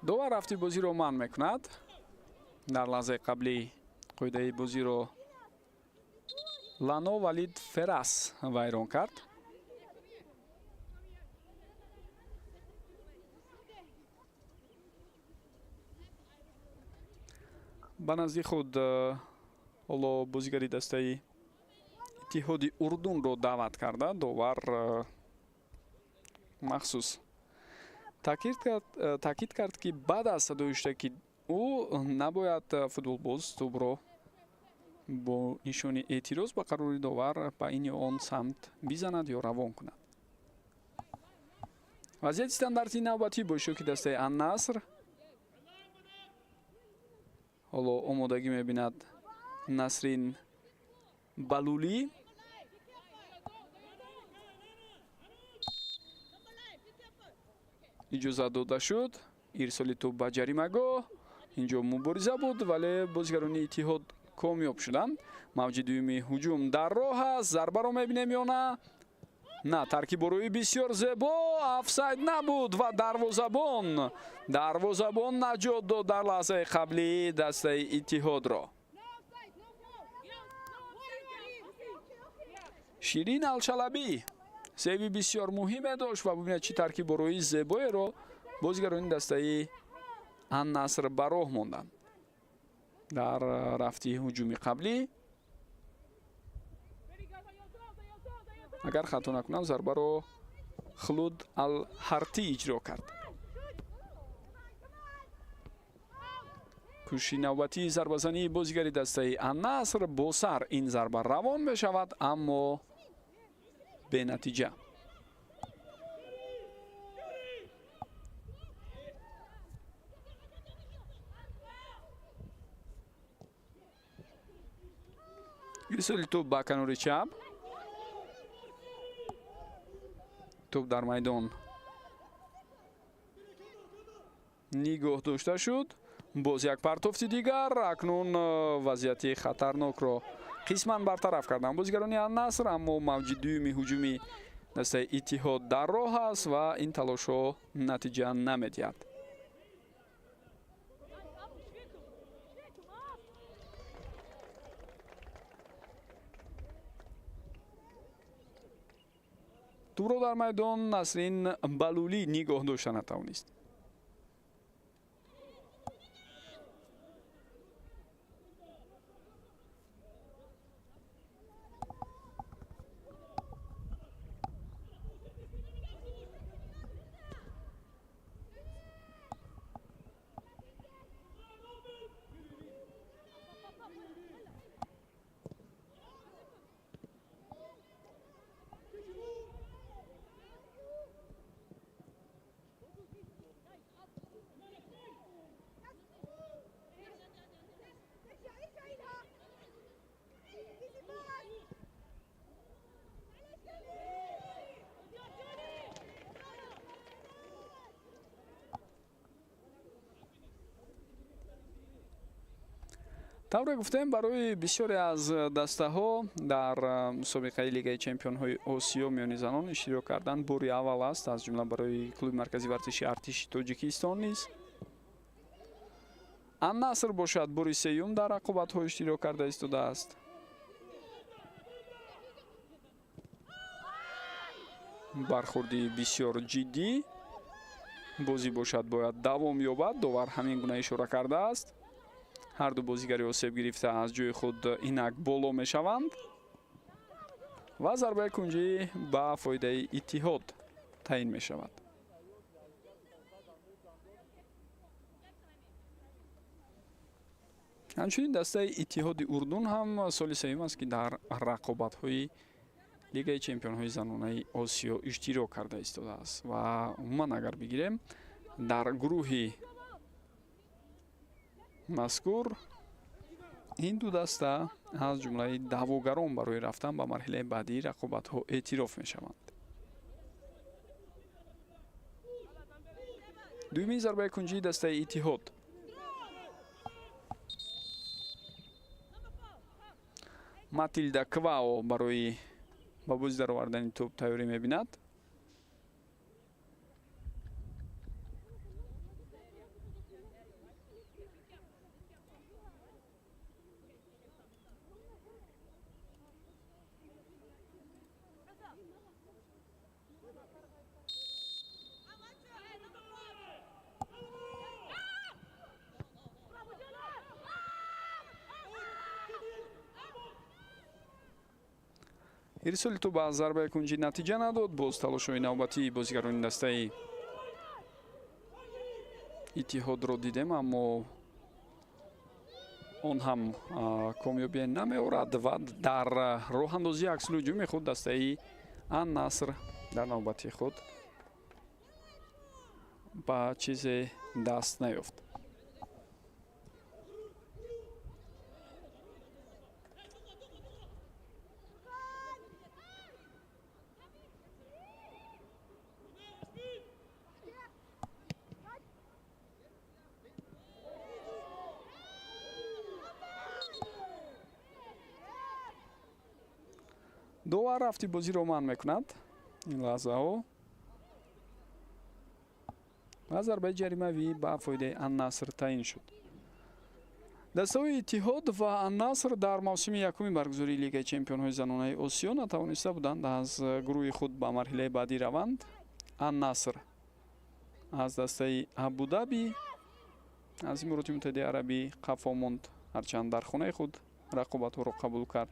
Довар рафти бозиро манъ мекунад. Дар лаҳзаи қаблӣ қоидаи бозиро Лано Валид Ферас вайрон кард. Ба назди худ ҳоло бозигари дастаи Иттиҳоди Урдунро даъват карда, довар махсус таъкид кард, ки баъд аз садои ки ӯ набояд футболбоз тӯбро бо нишони эътироз ба қарори довар ба ин ё он самт бизанад ё равон кунад. Вазъияти стандартии навбатӣ бо иштироки дастаи Аннаср ҳоло омодагӣ мебинад Насрин Балулӣ. Иҷозат дода шуд ирсоли тӯб ба ҷаримагоҳ. Инҷо мубориза буд, вале бозигарони Иттиҳод комёб шуданд. Мавҷи дуюми ҳуҷум дар роҳ аст. Зарбаро мебинем ё на? На, таркиборои бисёр зебо, офсайд набуд ва дарвозабон наҷот дод дар лаҳзаи қаблии дастаи Иттиҳодро. Ширин Алшалабӣ сейви бисёр муҳиме дошт ва бубинед, чӣ таркиборои зебоеро бозигарони дастаи Аннаср ба роҳ монданд дар рафти ҳуҷуми қаблӣ. Агар хато накунам, зарбаро Хлуд Алҳартӣ иҷро кард. Кӯшиши навбатии зарбазании бозигари дастаи Аннаср, бо сар ин зарба равон мешавад, аммо бенатиҷа. Ирсоли тӯб ба канори чап. Тӯб дар майдон нигоҳ дошта шуд. Боз як партофти дигар. Акнун вазъияти хатарнокро қисман бартараф карданд бозигарони Аннаср, аммо мавҷи дуюми ҳуҷуми дастаи Иттиҳод дар роҳ аст ва ин талошҳо натиҷа намедиҳад. Тӯбро дар майдон Насрин Балулӣ нигоҳ дошта натавонист. Тавре гуфтем, барои бисёре аз дастаҳо дар мусобиқаи Лигаи чемпионҳои Осиё миёни занон иштирок кардан бори аввал аст, аз ҷумла барои клуби марказии варзиши Артиши Тоҷикистон низ. Аннаср бошад, бори сеюм дар рақобатҳо иштирок карда истодааст. Бархурди бисёр ҷиддӣ, бозӣ бошад бояд давом ёбад. Довар ҳамин гуна ишора кардааст. Ҳар ду бозигари осеб гирифта аз ҷои худ инак боло мешаванд ва зарбаи кунҷӣ ба фоидаи Иттиҳод таъин мешавад. Ҳамчунин дастаи Иттиҳоди Урдун ҳам соли сеюм аст, ки дар рақобатҳои Лигаи чемпионҳои занонаи Осиё иштирок карда истодааст ва умуман агар бигирем, дар гурӯҳи мазкур ин ду даста аз ҷумлаи даъвогарон барои рафтан ба марҳилаи баъдии рақобатҳо эътироф мешаванд. Дуюмин зарбаи кунҷии дастаи Иттиҳод. Матилда Квао барои ба бозӣ даровардани тӯб тайёрӣ мебинад. Ирсоли тӯб аз зарбаи кунҷӣ натиҷа надод. Боз талошҳои навбатии бозигарони дастаи Иттиҳодро дидем, аммо он ҳам комёбие намеорад ва дар роҳандозии аксулҳуҷуми худ дастаи Ан-Наср дар навбати худ ба чизе даст наёфт. Довар рафти бозиро манъ мекунад ин лаҳзаҳо ва зарбаи ҷаримавӣ ба фоидаи Ан-Наср таъин шуд. Дастаҳои Иттиҳод ва Ан-Наср дар мавсими якуми баргузории Лигаи чемпионҳои занонаи Осиё натавониста буданд аз гурӯҳи худ ба марҳилаи баъдӣ раванд. Ан-Наср аз дастаи Абудаби аз Имороти Муттаҳидаи Арабӣ қафо монд, ҳарчанд дар хонаи худ рақобатҳоро қабул кард.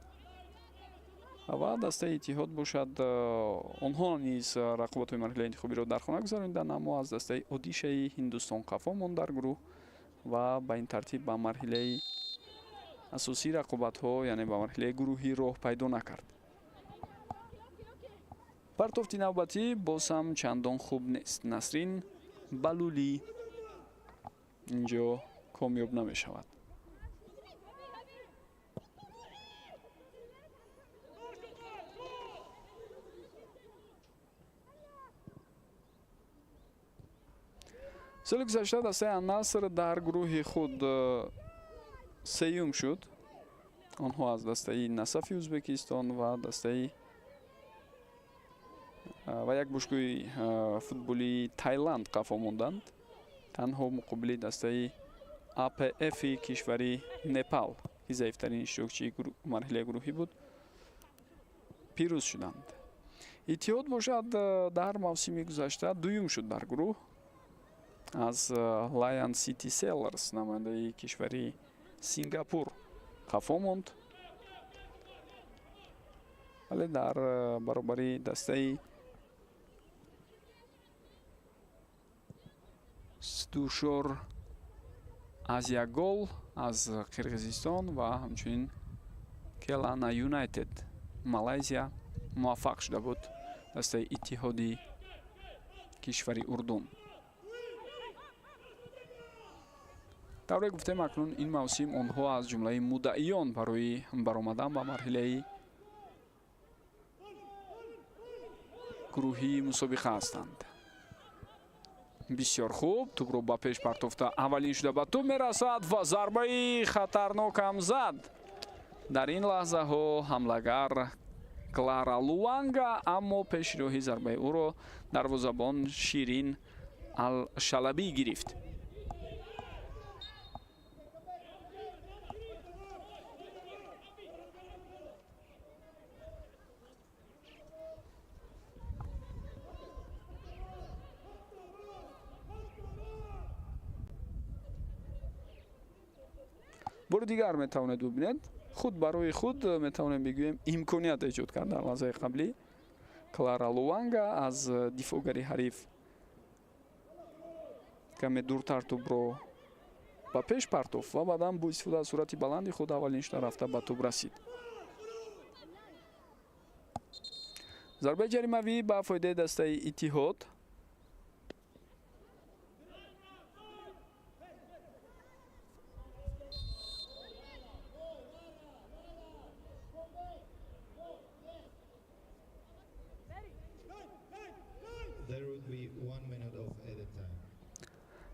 Ва дастаи Иттиҳод бошад, онҳо низ рақобатҳои марҳилаи интихобиро дар хона гузарониданд, аммо аз дастаи Одишаи Ҳиндустон қафо монд дар гурӯҳ ва ба ин тартиб ба марҳилаи асосии рақобатҳо, яъне ба марҳилаи гурӯҳӣ роҳ пайдо накард. Партофти навбатӣ боз ҳам чандон хуб нест. Насрин Балулӣ инҷо комёб намешавад. Соли гузашта дастаи Ан-Наср дар гурӯҳи худ сеюм шуд. Онҳо аз дастаи Насафи Ӯзбекистон ва дастаи ва як бошгоҳи футболии Тайланд қафо монданд. Танҳо муқобили дастаи АПФ-и кишвари Непал, ки заифтарин иштирокчии марҳилаи гурӯҳӣ буд, пирӯз шуданд. Иттиҳод бошад дар мавсими гузашта дуюм шуд дар гурӯҳ аз Lion City Sailors, намояндаи кишвари Сингапур, қафо монд, вале дар баробари дастаи Сдушор Азия Гол аз Қирғизистон ва ҳамчунин Келана Юнайтед Малайзия муваффақ шуда буд дастаи Иттиҳоди кишвари Урдун. Тавре гуфтем, акнун ин мавсим онҳо аз ҷумлаи муддаиён барои баромадан ба марҳилаи гурӯҳии мусобиқа ҳастанд. Бисёр хуб, тӯбро ба пеш партофта аввалин шуда ба тӯб мерасад ва зарбаи хатарнокам зад. Дар ин лаҳзаҳо ҳамлагар Клара Луанга, аммо пешроҳи зарбаи ӯро дарвозабон Ширин Алшалабӣ гирифт. Бори дигар метавонед бубинед, худ барои худ метавонем бигӯем имконият эҷод кард дар лаҳзаи қаблӣ Клара Луанга аз дифоъгари ҳариф каме дуртар тӯбро ба пеш партофт ва баъдан бо истифода аз суръати баланди худ аввалин шуда рафта ба тӯб расид. Зарбаи ҷаримавӣ ба фоидаи дастаи Иттиҳод.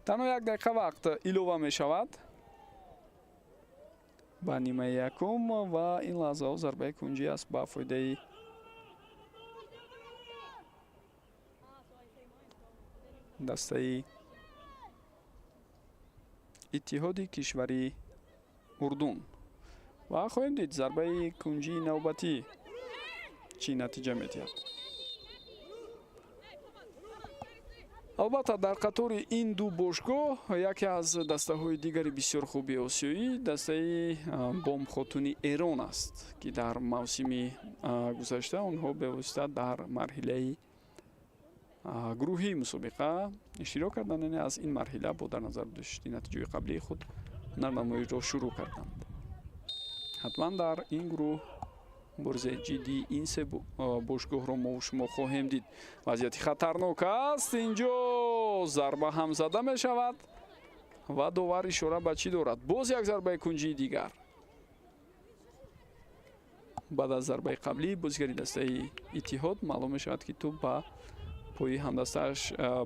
Танҳо 1 дақиқа вақт илова мешавад ба нимаи якум ва ин лаҳзаҳо зарбаи кунҷӣ аст ба фоидаи дастаи Иттиҳоди кишвари Урдун. Ва хоҳем дид зарбаи кунҷии навбатӣ чӣ натиҷа медиҳад. Албатта, дар қатори ин ду бошгоҳ яке аз дастаҳои дигари бисёр хуби осиёӣ дастаи Бомхотуни Эрон аст, ки дар мавсими гузашта онҳо бевосита дар марҳилаи гурӯҳии мусобиқа иштирок карданд, яъне аз ин марҳила бо дар назар дошти натиҷаи қаблии худ ҳунарнамоиро шурӯъ карданд. Ҳатман дар ин гурӯҳ муборизаи ҷиддии ин се бошгоҳро мо шумо хоҳем дид. Вазъияти хатарнок аст, инҷо зарба ҳам зада мешавад ва довар ишора ба чӣ дорад? Боз як зарбаи кунҷии дигар. Баъд аз зарбаи қаблӣ бозигари дастаи Иттиҳод маълум мешавад, ки тӯб ба пои ҳамдастааш,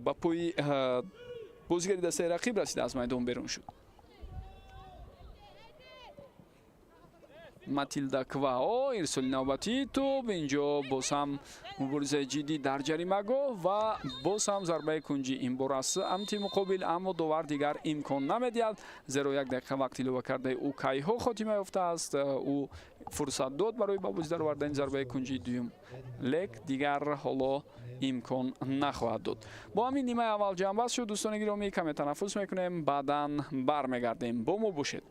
ба пои бозигари дастаи рақиб расида, аз майдон берун шуд. Матилда Квао, ирсоли навбатии тӯб, инҷо боз ҳам муборизаи ҷиддӣ дар ҷаримагоҳ ва боз ҳам зарбаи кунҷӣ, ин бор аз самти муқобил, аммо довар дигар имкон намедиҳад, зеро 1 дақиқа вақт илова кардаи ӯ кайҳо хотима ёфтааст. Ӯ фурсат дод барои ба бозӣ даровардани зарбаи кунҷии дуюм, лек дигар ҳоло имкон нахоҳад дод. Бо ҳамин нимаи аввал ҷамъбаст шуд. Дӯстони гиромӣ, каме танаффус мекунем, баъдан бармегардем. Бо мо бошед.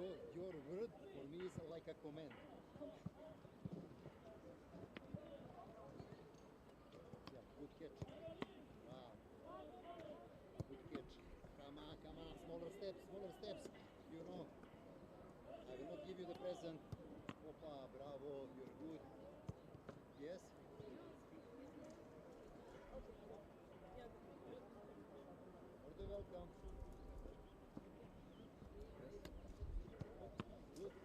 Your word for me is like a command. Yeah, good catch. Wow. Good catch. Come on, come on. Smaller steps, smaller steps. You know, I will not give you the present. Opa, bravo, you're good. Yes? More than welcome. Good.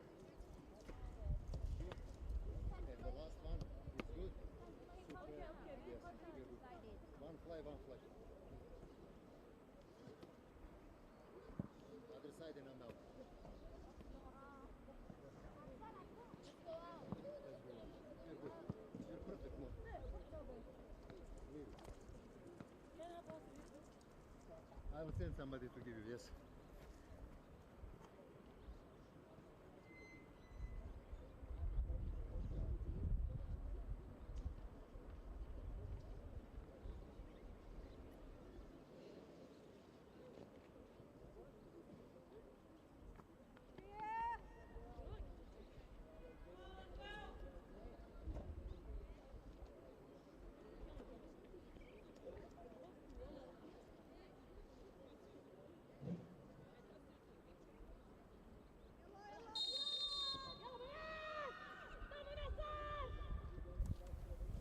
Good. And the last one is good. Super. Yes, you're good. One fly, one fly. Other side and I'm out. Let's go out. You're good. You're perfect, Mo. Leave it. I will send somebody to give you, yes.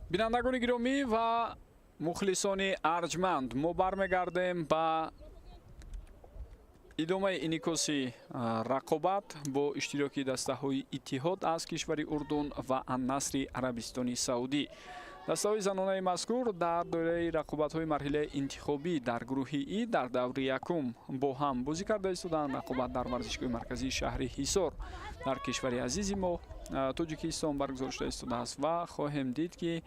Бинандагони гиромӣ ва мухлисони арҷманд, мо бармегардем ба идомаи инъикоси рақобат бо иштироки дастаҳои Иттиҳод аз кишвари Урдун ва Аннасри Арабистони Саудӣ. Дастаҳои занонаи мазкур дар доираи рақобатҳои марҳилаи интихобӣ дар гурӯҳи И дар даври якум бо ҳам бозӣ карда истоданд. Рақобат дар варзишгоҳи марказии шаҳри Ҳисор дар кишвари азизи мо Тоҷикистон баргузор шуда истодааст ва хоҳем дид, ки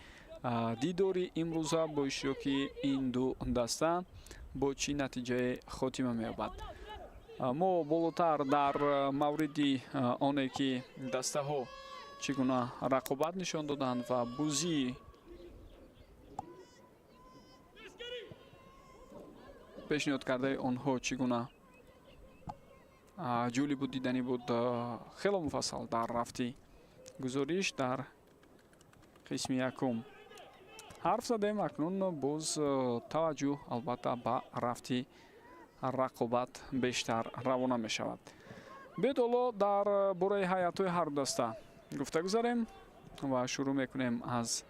дидори имрӯза бо иштироки ин ду даста бо чӣ натиҷае хотима меёбад. Мо болотар дар мавриди оне ки дастаҳо чӣ гуна рақобат нишон доданд ва бозии пешниҳод кардаи онҳо чӣ гуна ҷолибу диданӣ буд, хело муфассал дар рафти гузориш дар қисми якум ҳарф задем. Акнун боз таваҷҷӯҳ албатта ба рафти рақобат бештар равона мешавад. Биёед, ҳоло дар бораи ҳайатҳои ҳарду даста гуфта гузарем ва шурӯъ мекунем аз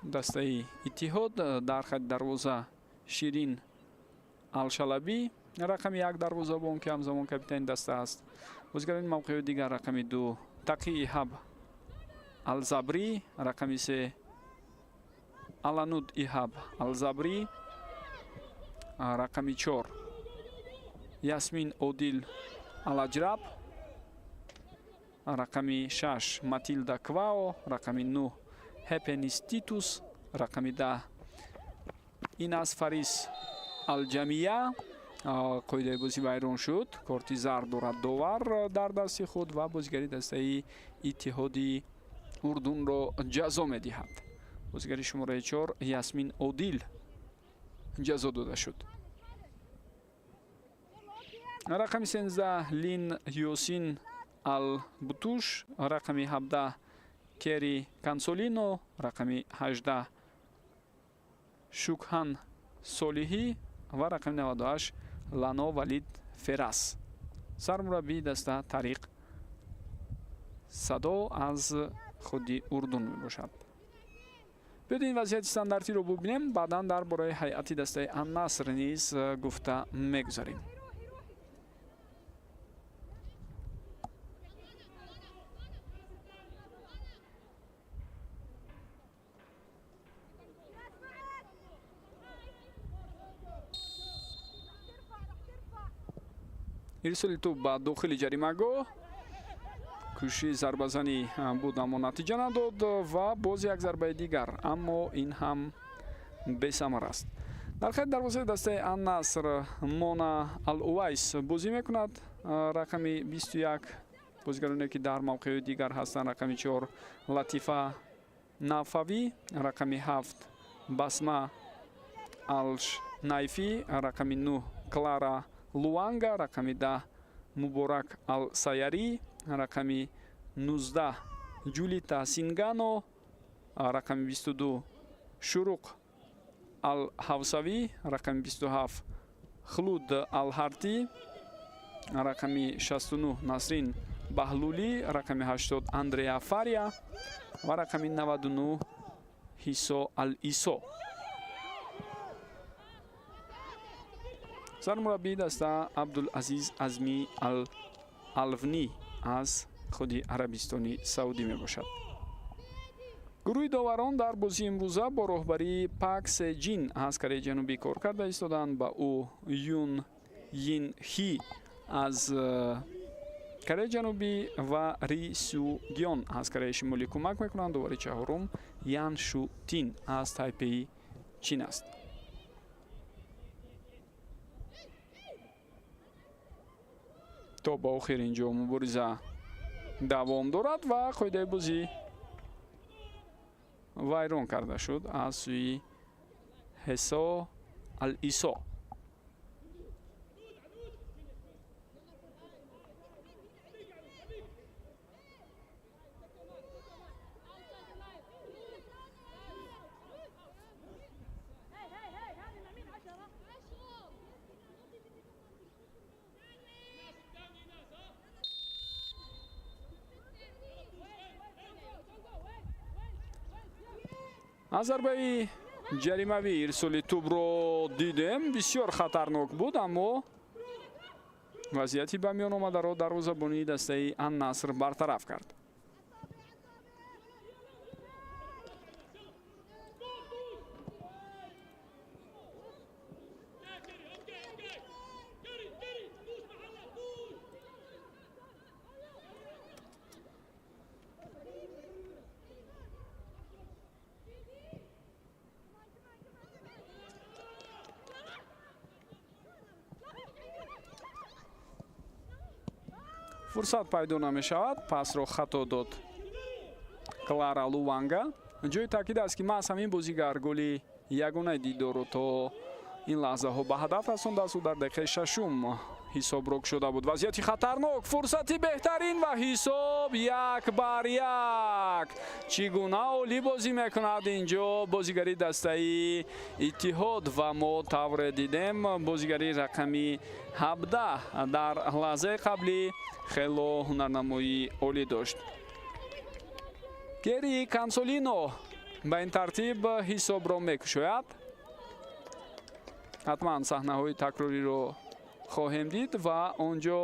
дастаи Иттиҳод. Дар хати дарвоза Ширин Алшалабӣ, рақами 1 дарвозабон, ки ҳамзамон капитани даста аст. Бозигарони мавқеъҳои дигар: рақами 2 Тақи Иҳаб Алзабрӣ, рақами 3 Алануд Иҳаб Алзабрӣ, рақами 4 Ясмин Одил Алаҷраб, рақами 6 Матилда Квао, рақами 9 Хепенис Титус, рақами 10 Инас Фарис Алҷамия. Қоидаи бозӣ вайрон шуд, корти зард дорад довар дар дасти худ ва бозигари дастаи Иттиҳоди Урдунро ҷазо медиҳад. Бозигари шумораи 4 Ясмин Одил ҷазо дода шуд. Рақами 13 Лин Ёсин Албутуш, рақами 17 Кери Кансолино, рақами 18 Шукҳан Солиҳӣ ва рақами 98 Лано Валид Ферас. Сармураббии даста Тариқ Садо аз худи Урдун мебошад. Биёед, ин вазъияти стандартиро бубинем, баъдан дар бораи ҳайати дастаи Аннаср низ гуфта мегузарем. Ирсоли тӯб ба дохили ҷаримагоҳ, кӯшиши зарбазанӣ буд, аммо натиҷа надод ва боз як зарбаи дигар, аммо ин ҳам бесамар аст. Дар хати дарвозаи дастаи Аннаср Мона Алувайс бозӣ мекунад, рақами 21. Бозигароне ки дар мавқеъҳои дигар ҳастанд: рақами 4 Латифа Нафавӣ, рақами 7 Басма Алш Найфӣ, рақами 9 Клара Луанга, рақами 10 Муборак Алсаярӣ, рақами 19 Ҷулита Сингано, рақами 22 Шуруқ Алҳавсавӣ, рақами 27 Хлуд Алҳартӣ, рақами 69 Насрин Баҳлулӣ, рақами 80 Андреа Фария ва рақами 99 Ҳисо Алисо. Сармураббии даста Абдулазиз Азмӣ Алвнӣ аз худи Арабистони Саудӣ мебошад. Гурӯҳи доварон дар бозии имрӯза бо роҳбарии Пак Се Ҷин аз Кореяи Ҷанубӣ кор карда истоданд. Ба ӯ Юн Йин Хи аз Кореяи Ҷанубӣ ва Ри Сю Гён аз Кореяи Шимолӣ кӯмак мекунанд. Довари чаҳорум Ян Шу Тин аз Тайпеи Чин аст. То ба охир инҷо мубориза давом дорад ва қоидаи бозӣ вайрон карда шуд аз сӯи Ҳесо Алисо. Аз зарбаи ҷаримавӣ ирсоли тӯбро дидем, бисёр хатарнок буд, аммо вазъияти ба миён омадаро дарвозабонии дастаи Аннаср бартараф кард. Фурсат пайдо намешавад, пасро хато дод Клара Луванга. Ҷои таъкид аст, ки маҳз ҳамин бозигар голи ягонаи дидорро то ин лаҳзаҳо ба ҳадаф расондааст. Ӯ дар дақиқаи шашум ҳисобро кушода буд. Вазъияти хатарнок, фурсати беҳтарин ва ҳисоб 1-1. Чӣ гуна олӣ бозӣ мекунад инҷо бозигари дастаи Иттиҳод ва мо тавре дидем, бозигари рақами 17 дар лаҳзаи қаблӣ хело ҳунарнамоии олӣ дошт. Кери Кансолино ба ин тартиб ҳисобро мекушояд. Ҳатман саҳнаҳои такрориро хоҳем дид ва он ҷо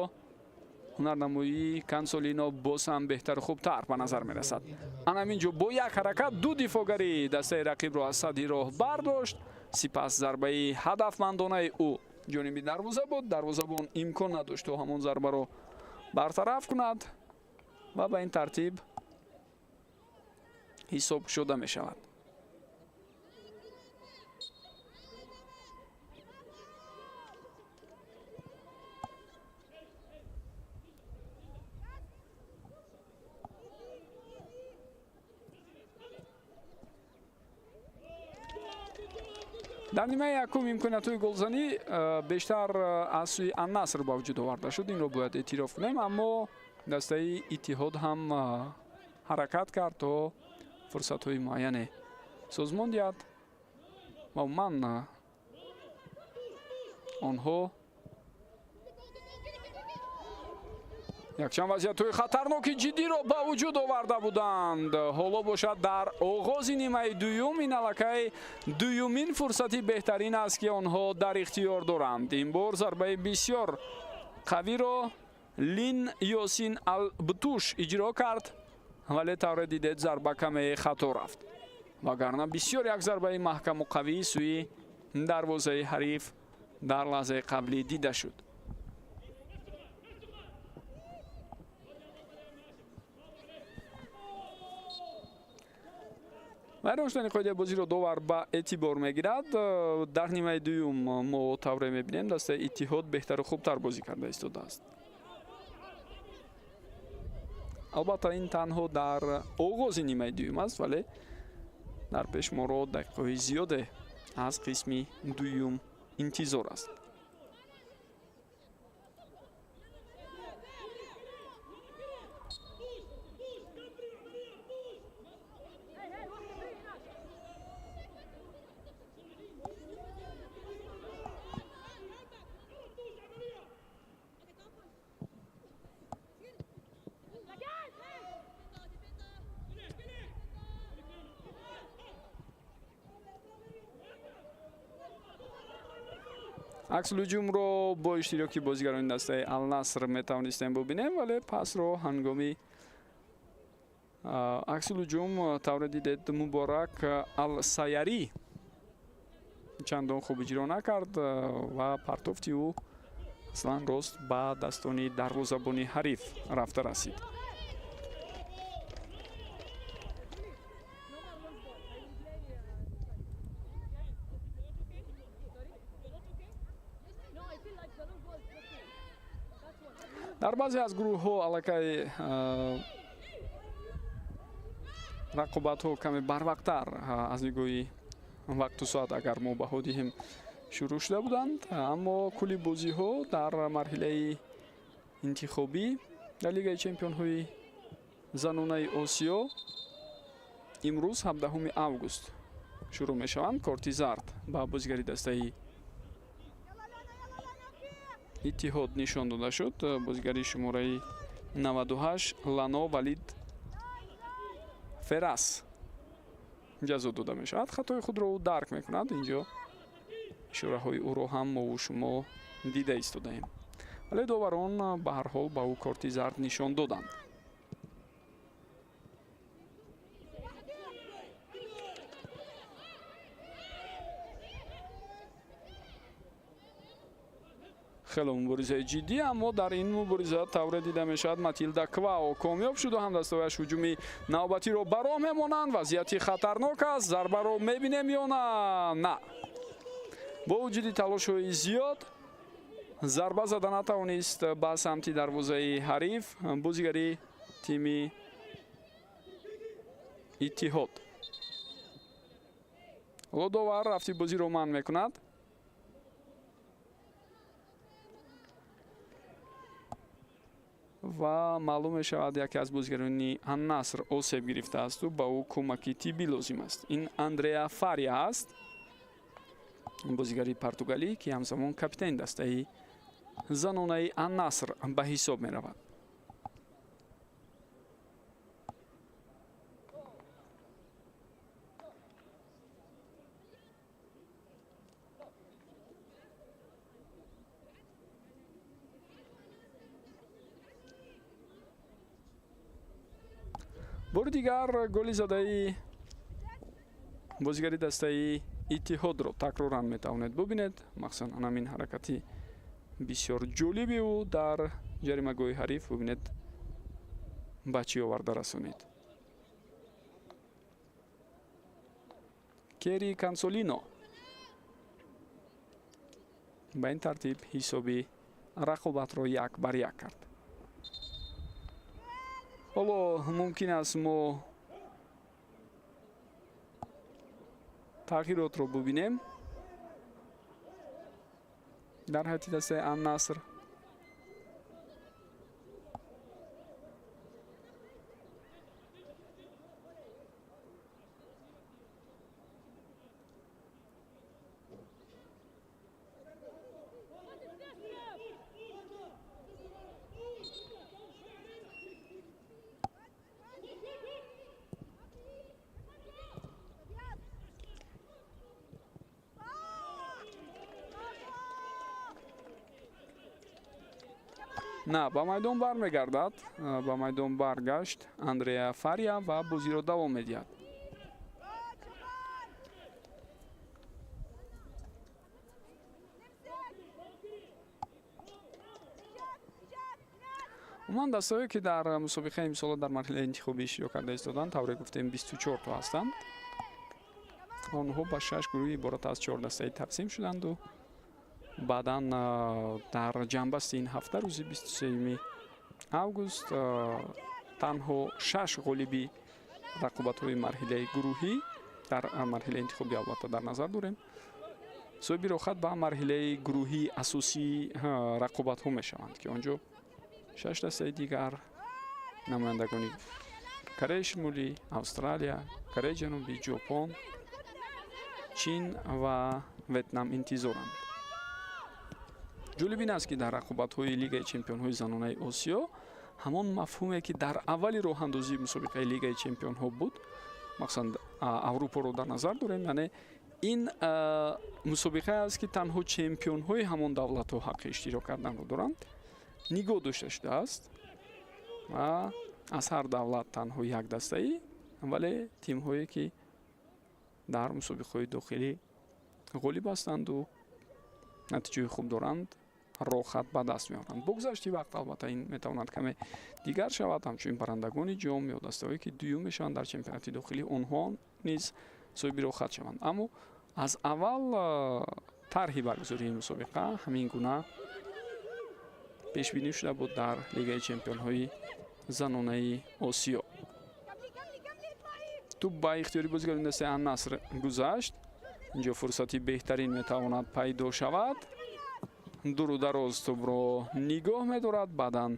ҳунарнамоии Кансолино боз ҳам беҳтару хубтар ба назар мерасад. Ана ҳамин ҷо бо як ҳаракат ду дифоъгари дастаи рақибро аз садди роҳ бардошт. Сипас зарбаи ҳадафмандонаи ӯ ҷониби дарвоза буд. Дарвозабон имкон надошт, то ҳамон зарбаро бартараф кунад ва ба ин тартиб ҳисоб шуда мешавад. Дар нимаи якум имкониятҳои голзанӣ бештар аз сӯи Аннаср ба вуҷуд оварда шуд, инро бояд эътироф кунем, аммо дастаи Иттиҳод ҳам ҳаракат кард, то фурсатҳои муайяне созмон диҳад ва умуман онҳо якчанд вазъиятҳои хатарноки ҷиддиро ба вуҷуд оварда буданд. Ҳоло бошад, дар оғози нимаи дуюм ин аллакай дуюмин фурсати беҳтарин аст, ки онҳо дар ихтиёр доранд. Ин бор зарбаи бисёр қавиро Лин Ёсин Албтуш иҷро кард, вале тавре дидед, зарба каме хато рафт, вагарна бисёр як зарбаи маҳкаму қавии сӯи дарвозаи ҳариф дар лаҳзаи қаблӣ дида шуд. Вайрон шудани қоидаи бозиро довар ба эътибор мегирад. Дар нимаи дуюм мо тавре мебинем, дастаи Иттиҳод беҳтару хубтар бозӣ карда истодааст. Албатта, ин танҳо дар оғози нимаи дуюм аст, вале дар пеш моро дақиқаҳои зиёде аз қисми дуюм интизор аст. Аксулҳуҷумро бо иштироки бозигарони дастаи Алнаср метавонистем бубинем, вале пасро ҳангоми аксулҳуҷум тавре дидед Муборак Алсаярӣ чандон хуб иҷро накард ва партофти ӯ аслан рост ба дастони дарвозабони ҳариф рафта расид. Дар баъзе аз гурӯҳҳо аллакай рақобатҳо каме барвақттар аз нигоҳи вақту соат агар мо баҳо диҳем шурӯъ шуда буданд, аммо кулли бозиҳо дар марҳилаи интихобӣ дар Лигаи чемпионҳои занонаи Осиё имрӯз 17 август шурӯъ мешаванд. Корти зард ба бозигари дастаи Иттиҳод нишон дода шуд. Бозигари шумораи 98 Лано Валид Ферас ҷазо дода мешавад. Хатои худро ӯ дарк мекунад. Инҷо ишораҳои ӯро ҳам мову шумо дида истодаем. Вале доварон ба ҳар ҳол ба ӯ корти зард нишон доданд. Хеле муборизаи ҷиддӣ, аммо дар ин мубориза тавре дида мешавад Матилда Квао комёб шуду ҳамдастояш ҳуҷуми навбатиро ба роҳ мемонанд. Вазъияти хатарнок аст. Зарбаро мебинем ё на? На. Бо вуҷуди талошҳои зиёд зарба зада натавонист ба самти дарвозаи ҳариф бозигари тими Иттиҳод. Ҳоло довар рафти бозиро манъ мекунад. Ва маълум мешавад яке аз бозигарони Аннаср осеб гирифтаасту ба ӯ кӯмаки тиббӣ лозим аст. Ин Андреа Фария аст, бозигари португалӣ, ки ҳамзамон капитани дастаи занонаи Аннаср ба ҳисоб меравад. Бори дигар голи задаи бозигари дастаи Иттиҳодро такроран метавонед бубинед. Махсусан анамин ҳаракати бисёр ҷолиби ӯ дар ҷаримагоҳи ҳариф бубинед ба чӣ оварда расонид. Кери Кансолино ба ин тартиб ҳисоби рақобатро 1-1 кард. Ҳоло мумкин аст мо тағйиротро бубинем дар ҳайати дастаи Аннаср. На, ба майдон бармегардад. Ба майдон баргашт Андреа Фария ва бозиро давом медиҳад. Умуман дастаҳое ки дар мусобиқаи имсола дар марҳилаи интихобӣ иштирок карда истоданд, тавре гуфтем 24 то ҳастанд. Онҳо ба 6 гурӯҳи иборат аз 4 дастаи тақсим шуданду баъдан дар ҷанбасти ин ҳафта рӯзи 23 август танҳо 6 ғолиби рақобатҳои марҳилаи гурӯҳӣ дар марҳилаи интихобӣ албатта дар назар дорем, Соҳиби роҳхат ба марҳилаи гурӯҳии асосии рақобатҳо мешаванд, ки он ҷо 6 дастаи дигар намояндагони Кореяи Шимолӣ, Австралия, Кореяи Ҷанубӣ, Ҷопон, Чин ва Ветнам интизоранд. Ҷолиб ин аст, ки дар рақобатҳои Лигаи чемпионҳои занонаи Осиё ҳамон мафҳуме, ки дар аввали роҳандозии мусобиқаи Лигаи чемпионҳо буд, махсусан Аврупоро дар назар дорем, яъне ин мусобиқае аст, ки танҳо чемпионҳои ҳамон давлатҳо ҳаққи иштирок карданро доранд, нигоҳ дошта шудааст ва аз ҳар давлат танҳо як дастаӣ, вале тимҳое, ки дар мусобиқаҳои дохилӣ ғолиб ҳастанду натиҷаи хуб доранд, роҳхат ба даст меоранд. Бо гузашти вақт албатта ин метавонад каме дигар шавад. Ҳамчунин барандагони ҷом ё дастаҳое, ки дуюм мешаванд дар чемпионати дохилӣ, онҳо низ соҳиби роҳхат шаванд. Аммо аз аввал тарҳи баргузории мусобиқа ҳамин гуна пешбинӣ шуда буд дар Лигаи чемпионҳои занонаи Осиё. Тӯб ба ихтиёри бозигарони дастаи Ан-Наср гузашт. Инҷо фурсати беҳтарин метавонад пайдо шавад. Дуру дароз тӯбро нигоҳ медорад. Баъдан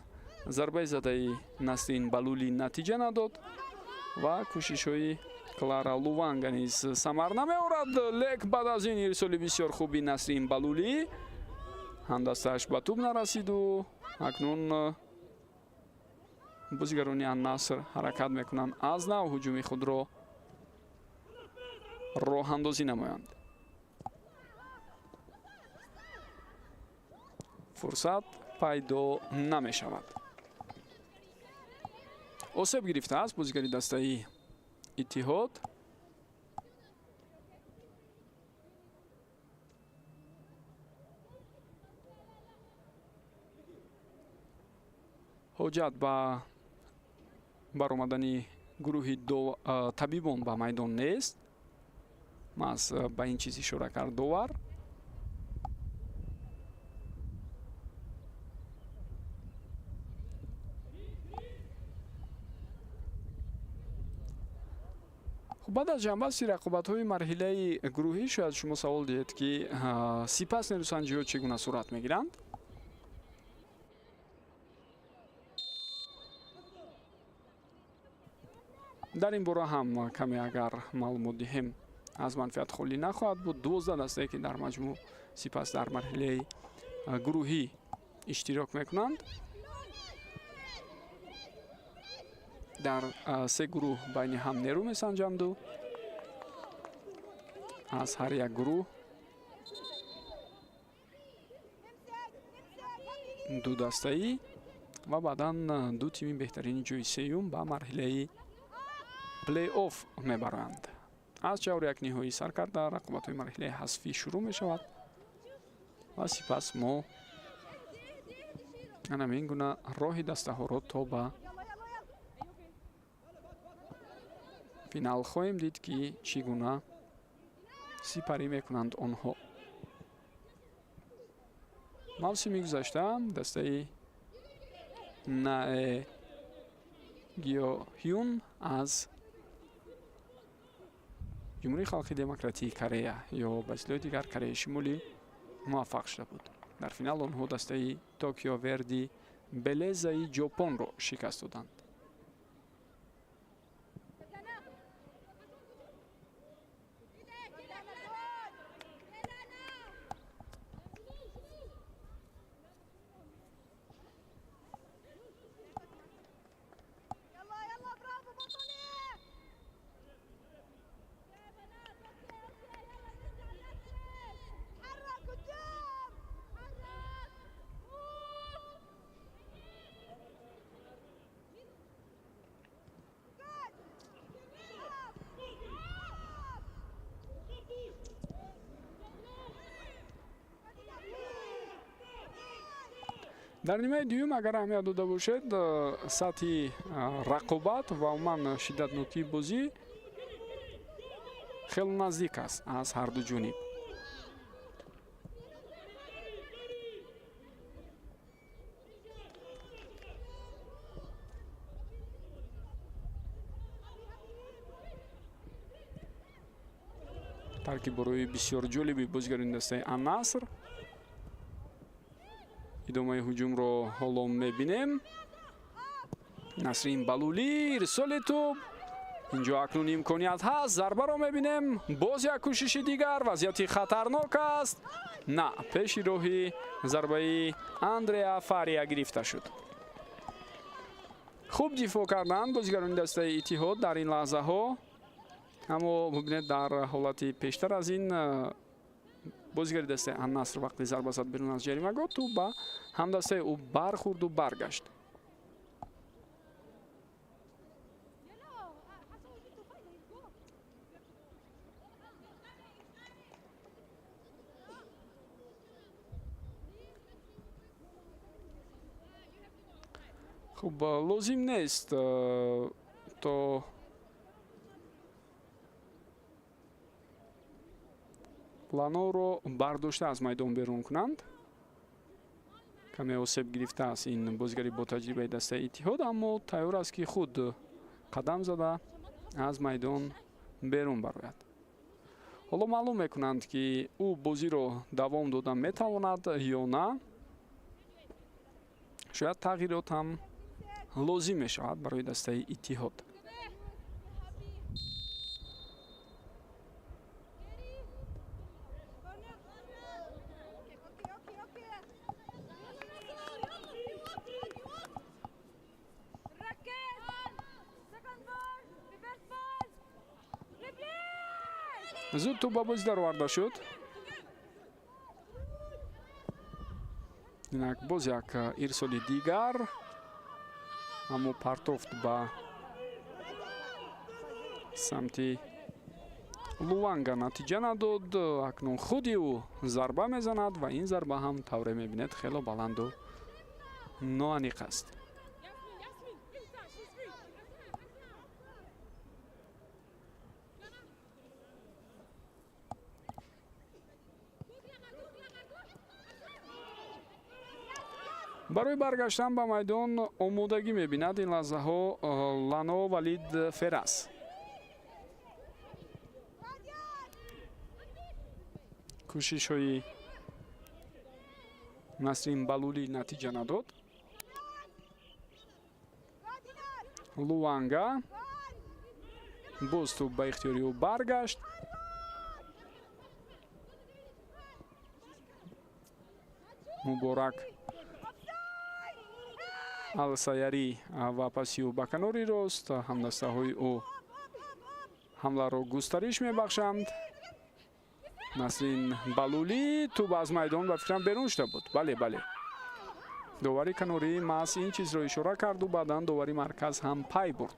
зарбаи задаи Насрин Балули натиҷа надод ва кӯшишҳои Клара Луванга низ самар намеорад. Лек баъд аз ин ирсоли бисёр хуби Насрин Балули ҳамдастааш ба тӯб нарасиду акнун бозигарони Ан-Наср ҳаракат мекунанд аз нав ҳуҷуми худро роҳандозӣ намоянд. Фурсат пайдо намешавад. Осеб гирифтааст бозигари дастаи Иттиҳод. Ҳоҷат ба баромадани гурӯҳи табибон ба майдон нест. Маҳз ба ин чиз ишора кард довар. Баъд аз ҷамъбасти рақобатҳои марҳилаи гурӯҳӣ шояд шумо савол диҳед, ки сипас нерӯсанҷиҳо чӣ гуна сурат мегиранд. Дар ин бора ҳам каме агар маълумот диҳем аз манфиат холӣ нахоҳад буд. 12 дастае, ки дар маҷмӯъ сипас дар марҳилаи гурӯҳӣ иштирок мекунанд, дар се гурӯҳ байни ҳам нерӯ месанҷанду аз ҳар як гурӯҳ ду дастаӣ ва баъдан ду тими беҳтарини ҷои сеюм ба марҳилаи плей-офф мебаранд. Аз чаҳоряк ниҳоӣ сар карда рақобатҳои марҳилаи ҳазфӣ шурӯъ мешавад ва сипас мо ҳамин гуна роҳи дастаҳоро то ба финал хоҳем дид, ки чӣ гуна сипарӣ мекунанд онҳо. Мавсими гузашта дастаи Наэ Гиоҳюн аз Ҷумҳурии Халқи Демократии Корея ё ба истилоҳи дигар Кореяи Шимолӣ муваффақ шуда буд. Дар финал онҳо дастаи Токио Верди Белезаи Ҷопонро шикаст доданд. Дар нимаи дуюм агар аҳамият дода бошед, сатҳи рақобат ва умуман шиддатнокии бозӣ хеле наздик аст аз ҳар ду ҷониб. Таркиб барои бисёр ҷолиби бозигарони дастаи Ан-Наср. Идомаи ҳуҷумро ҳоло мебинем. Насрин Балулӣ, ирсоли тӯб. Инҷо акнун имконият ҳаст, зарбаро мебинем. Боз як кӯшиши дигар, вазъияти хатарнок аст. На, пеши роҳи зарбаи Андреа Фария гирифта шуд. Хуб дифоъ карданд бозигарони дастаи Иттиҳод дар ин лаҳзаҳо. Аммо бубинед, дар ҳолати пештар аз ин бозигари дастаи Ан-Наср вақти зарба зад берун аз ҷаримагоҳ, тӯб ба ҳамдастаи ӯ бархӯрду баргашт. Хуб, лозим нест то Ланоро бардошта аз майдон берун кунанд. Каме осеб гирифтааст ин бозигари бо таҷрибаи дастаи Иттиҳод, аммо тайёр аст, ки худ қадам зада аз майдон берун барояд. Ҳоло маълум мекунанд, ки ӯ бозиро давом дода метавонад ё на. Шояд тағйирот ҳам лозим мешавад барои дастаи Иттиҳод. Зуд тӯб ба бозӣ дароварда шуд. Инак боз як ирсоли дигар, аммо партофт ба самти Луванга натиҷа надод. Акнун худи ӯ зарба мезанад ва ин зарба ҳам тавре мебинед хело баланду ноаниқ аст. Барои баргаштан ба майдон омодагӣ мебинад ин лаҳзаҳо Лано Валид Ферас. Кӯшишҳои Насрин Балулӣ натиҷа надод. Луанга боз тӯб ба ихтиёри ӯ баргашт. Муборак Алсаярӣ ва паси ӯ ба канори рост ҳамдастаҳои ӯ ҳамларо густариш мебахшанд. Насрин Балулӣ тӯб аз майдон ба фикрам берун шуда буд. Бале, бале. Довари канорӣ маҳз ин чизро ишора карду баъдан довари марказ ҳам пай бурд.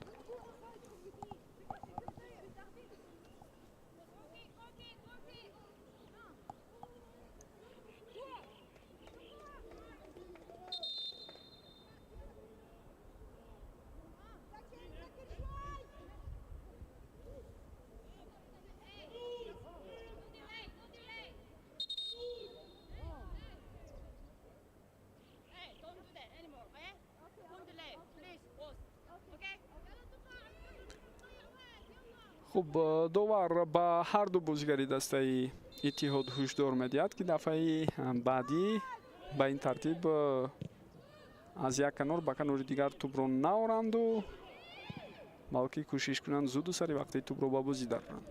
Хуб, довар ба ҳар ду бозигари дастаи Иттиҳод ҳушдор медиҳад, ки дафъаи баъдӣ ба ин тартиб аз як канор ба канори дигар тӯбро наоранду, балки кӯшиш кунанд зуду сари вақти тӯбро ба бозӣ дароранд.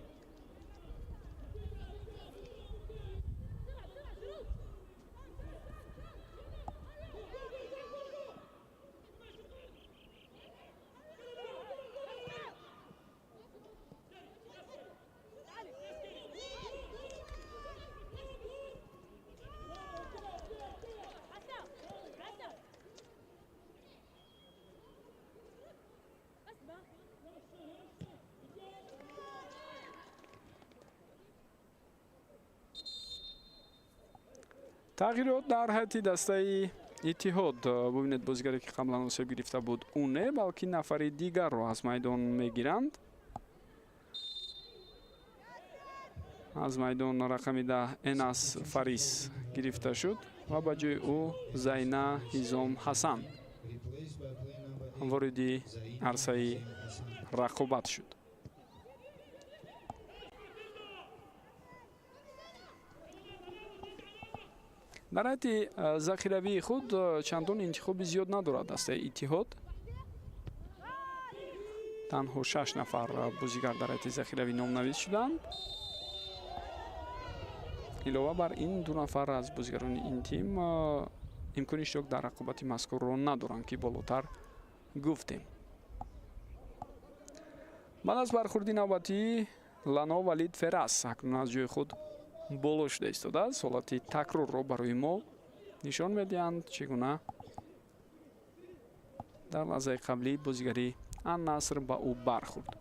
Тағйирот дар ҳайати дастаи Иттиҳод. Бубинед, бозигаре ки қаблан осеб гирифта буд, ӯ не, балки нафари дигарро аз майдон мегиранд. Аз майдон рақами 10 Энас Фарис гирифта шуд ва ба ҷои ӯ Зайна Ҳизом Ҳасан вориди арсаи рақобат шуд. Дар ҳайати захиравии худ чандон интихоби зиёд надорад дастаи Иттиҳод. Танҳо 6 нафар бозигар дар ҳайати захиравӣ номнавис шуданд. Илова бар ин, 2 нафар аз бозигарони ин тим имкони иштирок дар рақобати мазкурро надоранд, ки болотар гуфтем. Баъд аз бархурди навбатӣ Лано Валид Ферас акнун аз ҷои худ боло шуда истодааст. Ҳолати такрорро барои мо нишон медиҳанд, чӣ гуна дар лаҳзаи қаблӣ бозигари Ан-Наср ба ӯ бархӯрд.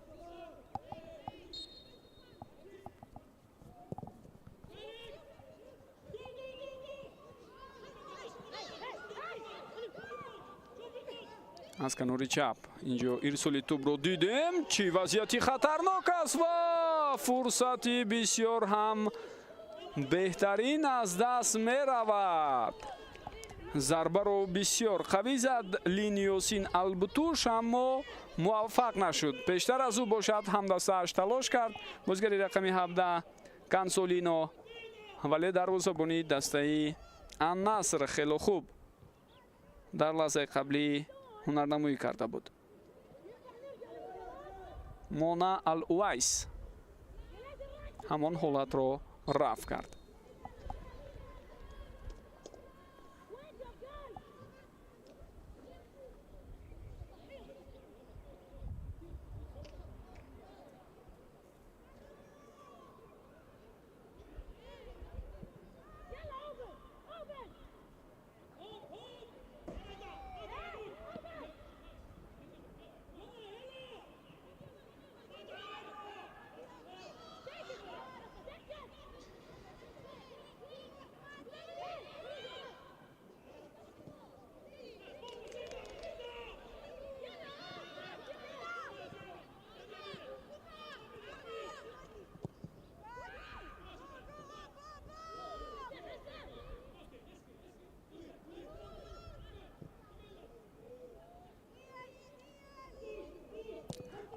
Аз канори чап инҷо ирсоли тӯбро дидем, чӣ вазъияти хатарнок аст ва фурсати бисёр ҳам беҳтарин аз даст меравад. Зарбаро бисёр қавӣ зад Линиёсин Албутуш, аммо муваффақ нашуд. Пештар аз ӯ бошад ҳамдастааш талош кард бозигари рақами 17 Кансолино, вале дарвозабони дастаи Ан-Наср хело хуб дар лаҳзаи қаблӣ ҳунарнамоӣ карда буд. Мона Ал-Увайс ҳамон ҳолатро рафъ кард.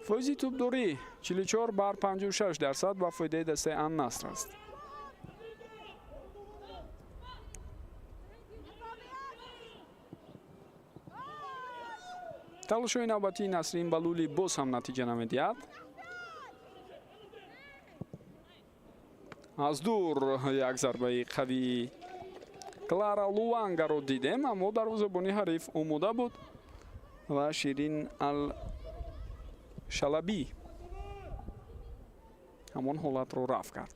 Фоизи тӯбдорӣ 44 бар 56% ба фоидаи дастаи Ан-Наср аст. Талошҳои навбатии Насрин Балули боз ҳам натиҷа намедиҳад. Аз дур як зарбаи қавии Клара Луангаро дидем, аммо дарвозабони ҳариф омода буд ва Ширин Ал Шалабӣ ҳамон ҳолатро рафъ кард.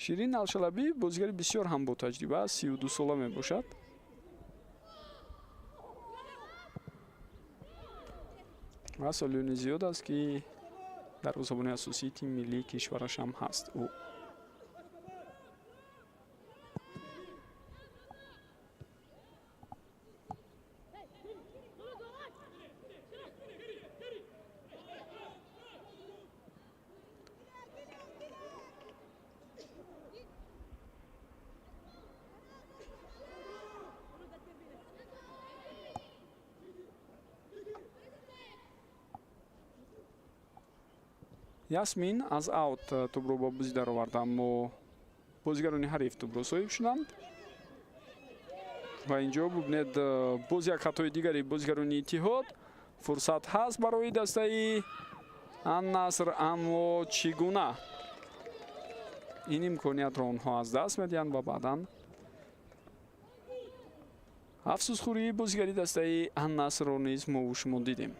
Ширин Алшалабӣ бозигари бисёр ҳам ботаҷриба аст, 32 сола мебошад. Ва солиёни зиёд аст, ки дарвозабони асосии тими миллии кишвараш ҳам ҳаст ӯ. Ясмин аз аут тӯбро ба бозӣ даровард, аммо бозигарони ҳариф тӯбро соҳиб шуданд. Ва инҷо бубинед, боз як хатои дигари бозигарони Иттиҳод. Фурсат ҳаст барои дастаи Ан-Наср, аммо чӣ гуна ин имкониятро онҳо аз даст медиҳанд ва баъдан афсӯсхӯрии бозигари дастаи Ан-Насрро низ мову шумо дидем.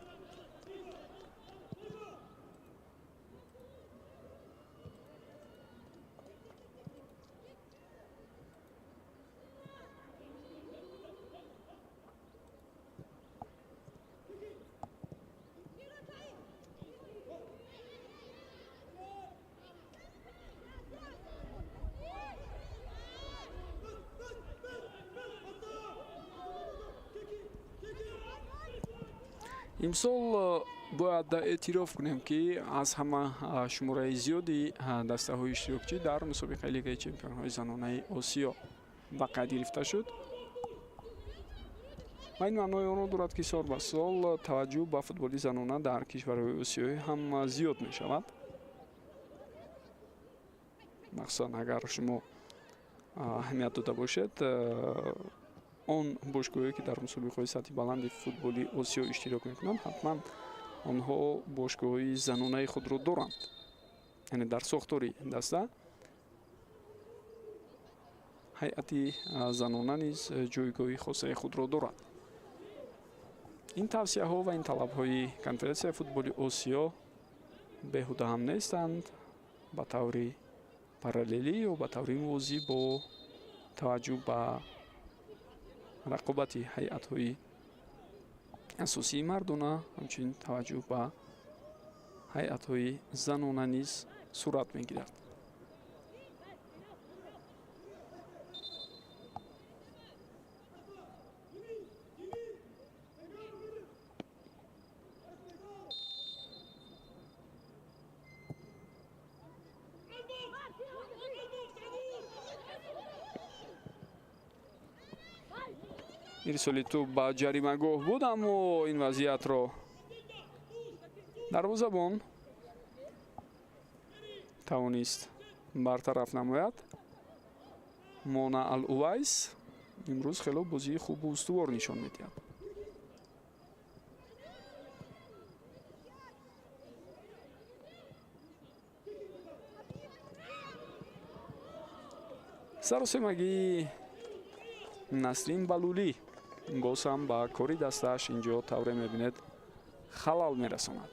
Имсол бояд эътироф кунем, ки аз ҳама шумораи зиёди дастаҳои иштирокчӣ дар мусобиқаи Лигаи чемпионҳои занонаи Осиё ба қайд гирифта шуд. Ва ин маънои онро дорад, ки сол ба сол таваҷҷӯҳ ба футболи занона дар кишварҳои осиёӣ ҳам зиёд мешавад. Махсусан агар шумо аҳамият дода бошед, он бошгоҳое, ки дар мусобиқаҳои сатҳи баланди футболи Осиё иштирок мекунанд, ҳатман онҳо бошгоҳҳои занонаи худро доранд. Яъне дар сохтори даста ҳайати занона низ ҷойгоҳи хосаи худро дорад. Ин тавсияҳо ва ин талабҳои Конфедератсияи футболи Осиё беҳуда ҳам нестанд. Ба таври параллелӣ ё ба таври мувозӣ бо таваҷҷӯҳ ба рақобати ҳайатҳои асосии мардона, ҳамчунин таваҷҷӯҳ ба ҳайатҳои занона низ сурат мегирад. Ирсоли тӯб ба ҷаримагоҳ буд, аммо ин вазъиятро дарвозабон тавонист бартараф намояд. Мона Ал-Увайс имрӯз хело бозии хубу устувор нишон медиҳад. Саросемагии Насрин Балулӣ боз ҳам ба кори дастааш инҷо тавре мебинед халал мерасонад.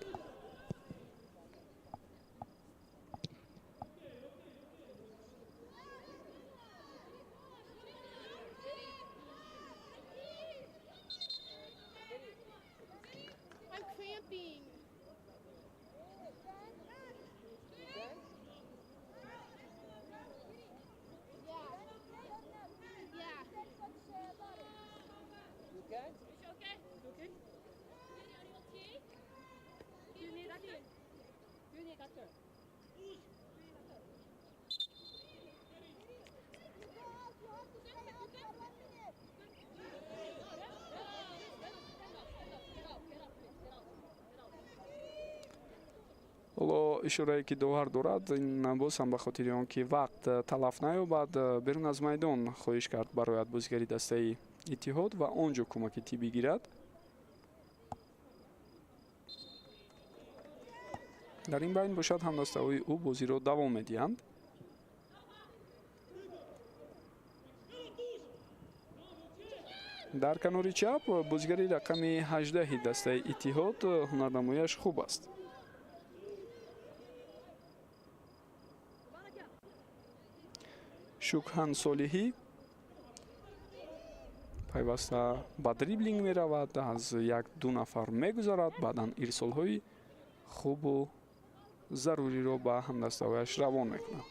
Ҳоло ишорае ки довар дорад, ин боз ҳам ба хотири он ки вақт талаф наёбад, берун аз майдон хоҳиш кард барояд бозигари дастаи Иттиҳод ва он ҷо кӯмаки тиббӣ гирад. Дар ин байн бошад ҳамдастаҳои ӯ бозиро давом медиҳанд. Дар канори чап бозигари рақами 18 дастаи Иттиҳод ҳунарнамояш хуб аст. Шукхан Солиҳӣ пайваста ба дриблинг меравад, аз як-ду нафар мегузарад, баъдан ирсолҳои хубу заруриро ба ҳамдастаҳояш равон мекунад.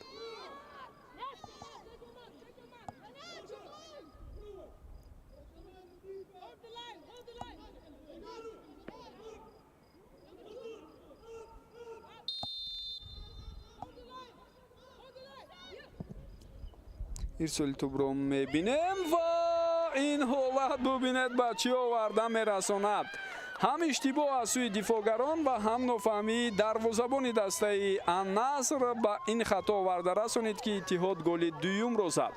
Ирсоли тӯбро мебинем ва ин ҳолат бубинед ба чӣ оварда мерасонад. Ҳам иштибоҳ аз сӯи дифоъгарон ва ҳам нофаҳмии дарвозабони дастаи Ан-Наср ба ин хато оварда расонид, ки Иттиҳод голи дуюмро зад.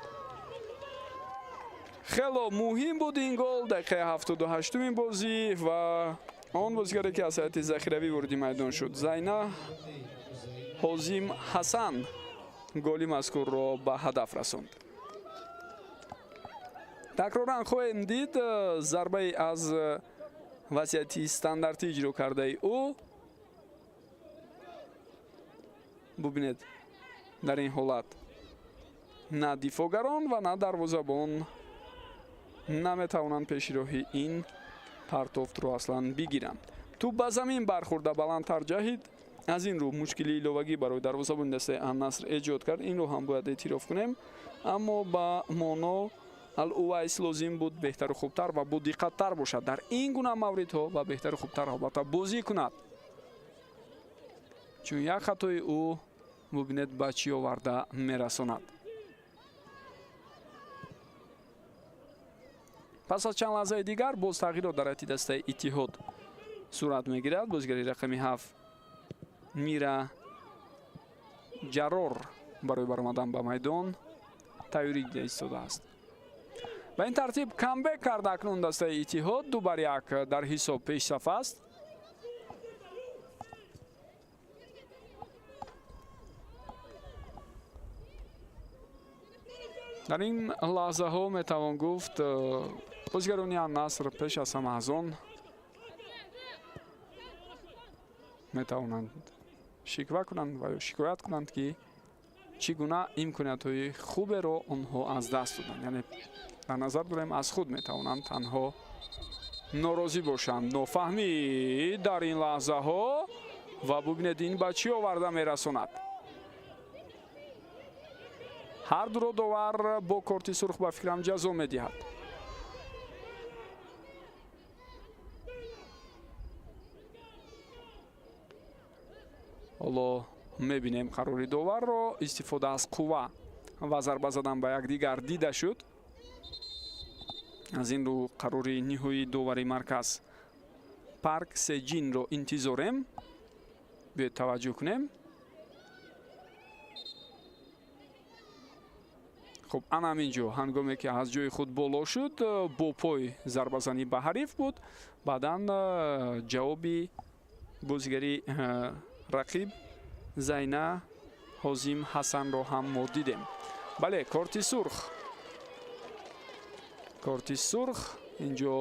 Хело муҳим буд ин гол дақиқаи 78-уми бозӣ ва он бозигаре, ки аз ҳайати захиравӣ вориди майдон шуд, Зайна Ҳозим Ҳасан голи мазкурро ба ҳадаф расонд. Такроран хоҳем дид зарбаи аз вазъияти стандартӣ иҷро кардаи ӯ. Бубинед, дар ин ҳолат на дифоъгарон ва на дарвозабон наметавонанд пеши роҳи ин партофтро аслан бигиранд. Тӯб ба замин бархӯрда баландтар ҷаҳид. Аз ин рӯ мушкили иловагӣ барои дарвозабони дастаи Ан-Наср эҷод кард. Инро ҳам бояд эътироф кунем. Аммо ба Моно Ал-Увайс лозим буд беҳтару хубтар ва бодиққаттар бошад дар ин гуна мавридҳо ва беҳтару хубтар албатта бозӣ кунад. Чун як хатои ӯ бубинед ба чӣ оварда мерасонад. Пас аз чанд лаҳзаи дигар боз тағйирот дар ҳайати дастаи Иттиҳод сурат мегирад. Бозигари рақами 7 Мира Ҷаррор барои баромадан ба майдон тайёрӣ дида истодааст. Ба ин тартиб камбек карда акнун дастаи Иттиҳод 2-1 дар ҳисоб пешсаф аст. Дар ин лаҳзаҳо метавон гуфт, бозигарони Ан-Наср пеш аз ҳама аз он метавонанд шиква кунанд ва ё шикоят кунанд, ки чӣ гуна имкониятҳои хуберо онҳо аз даст доданд. Яъне дар назар дорем, аз худ метавонанд танҳо норозӣ бошанд. Нофаҳмӣ дар ин лаҳзаҳо ва бубинед, ин ба чӣ оварда мерасонад. Ҳар дуро довар бо корти сурх ба фикрам ҷазо медиҳад. Ҳоло мебинем қарори доварро. Истифода аз қувва ва зарба задан ба якдигар дида шуд. Аз ин рӯ қарори ниҳоии довари марказ Парк Сеҷинро интизорем. Биёед таваҷҷӯҳ кунем. Хуб, ана ҳамин ҷо ҳангоме ки аз ҷои худ боло шуд, бо пой зарбазанӣ ба ҳариф буд. Баъдан ҷавоби бозигари рақиб Зайна Ҳозим Ҳасанро ҳам мо дидем. Бале, корти сурх. Корти сурх инҷо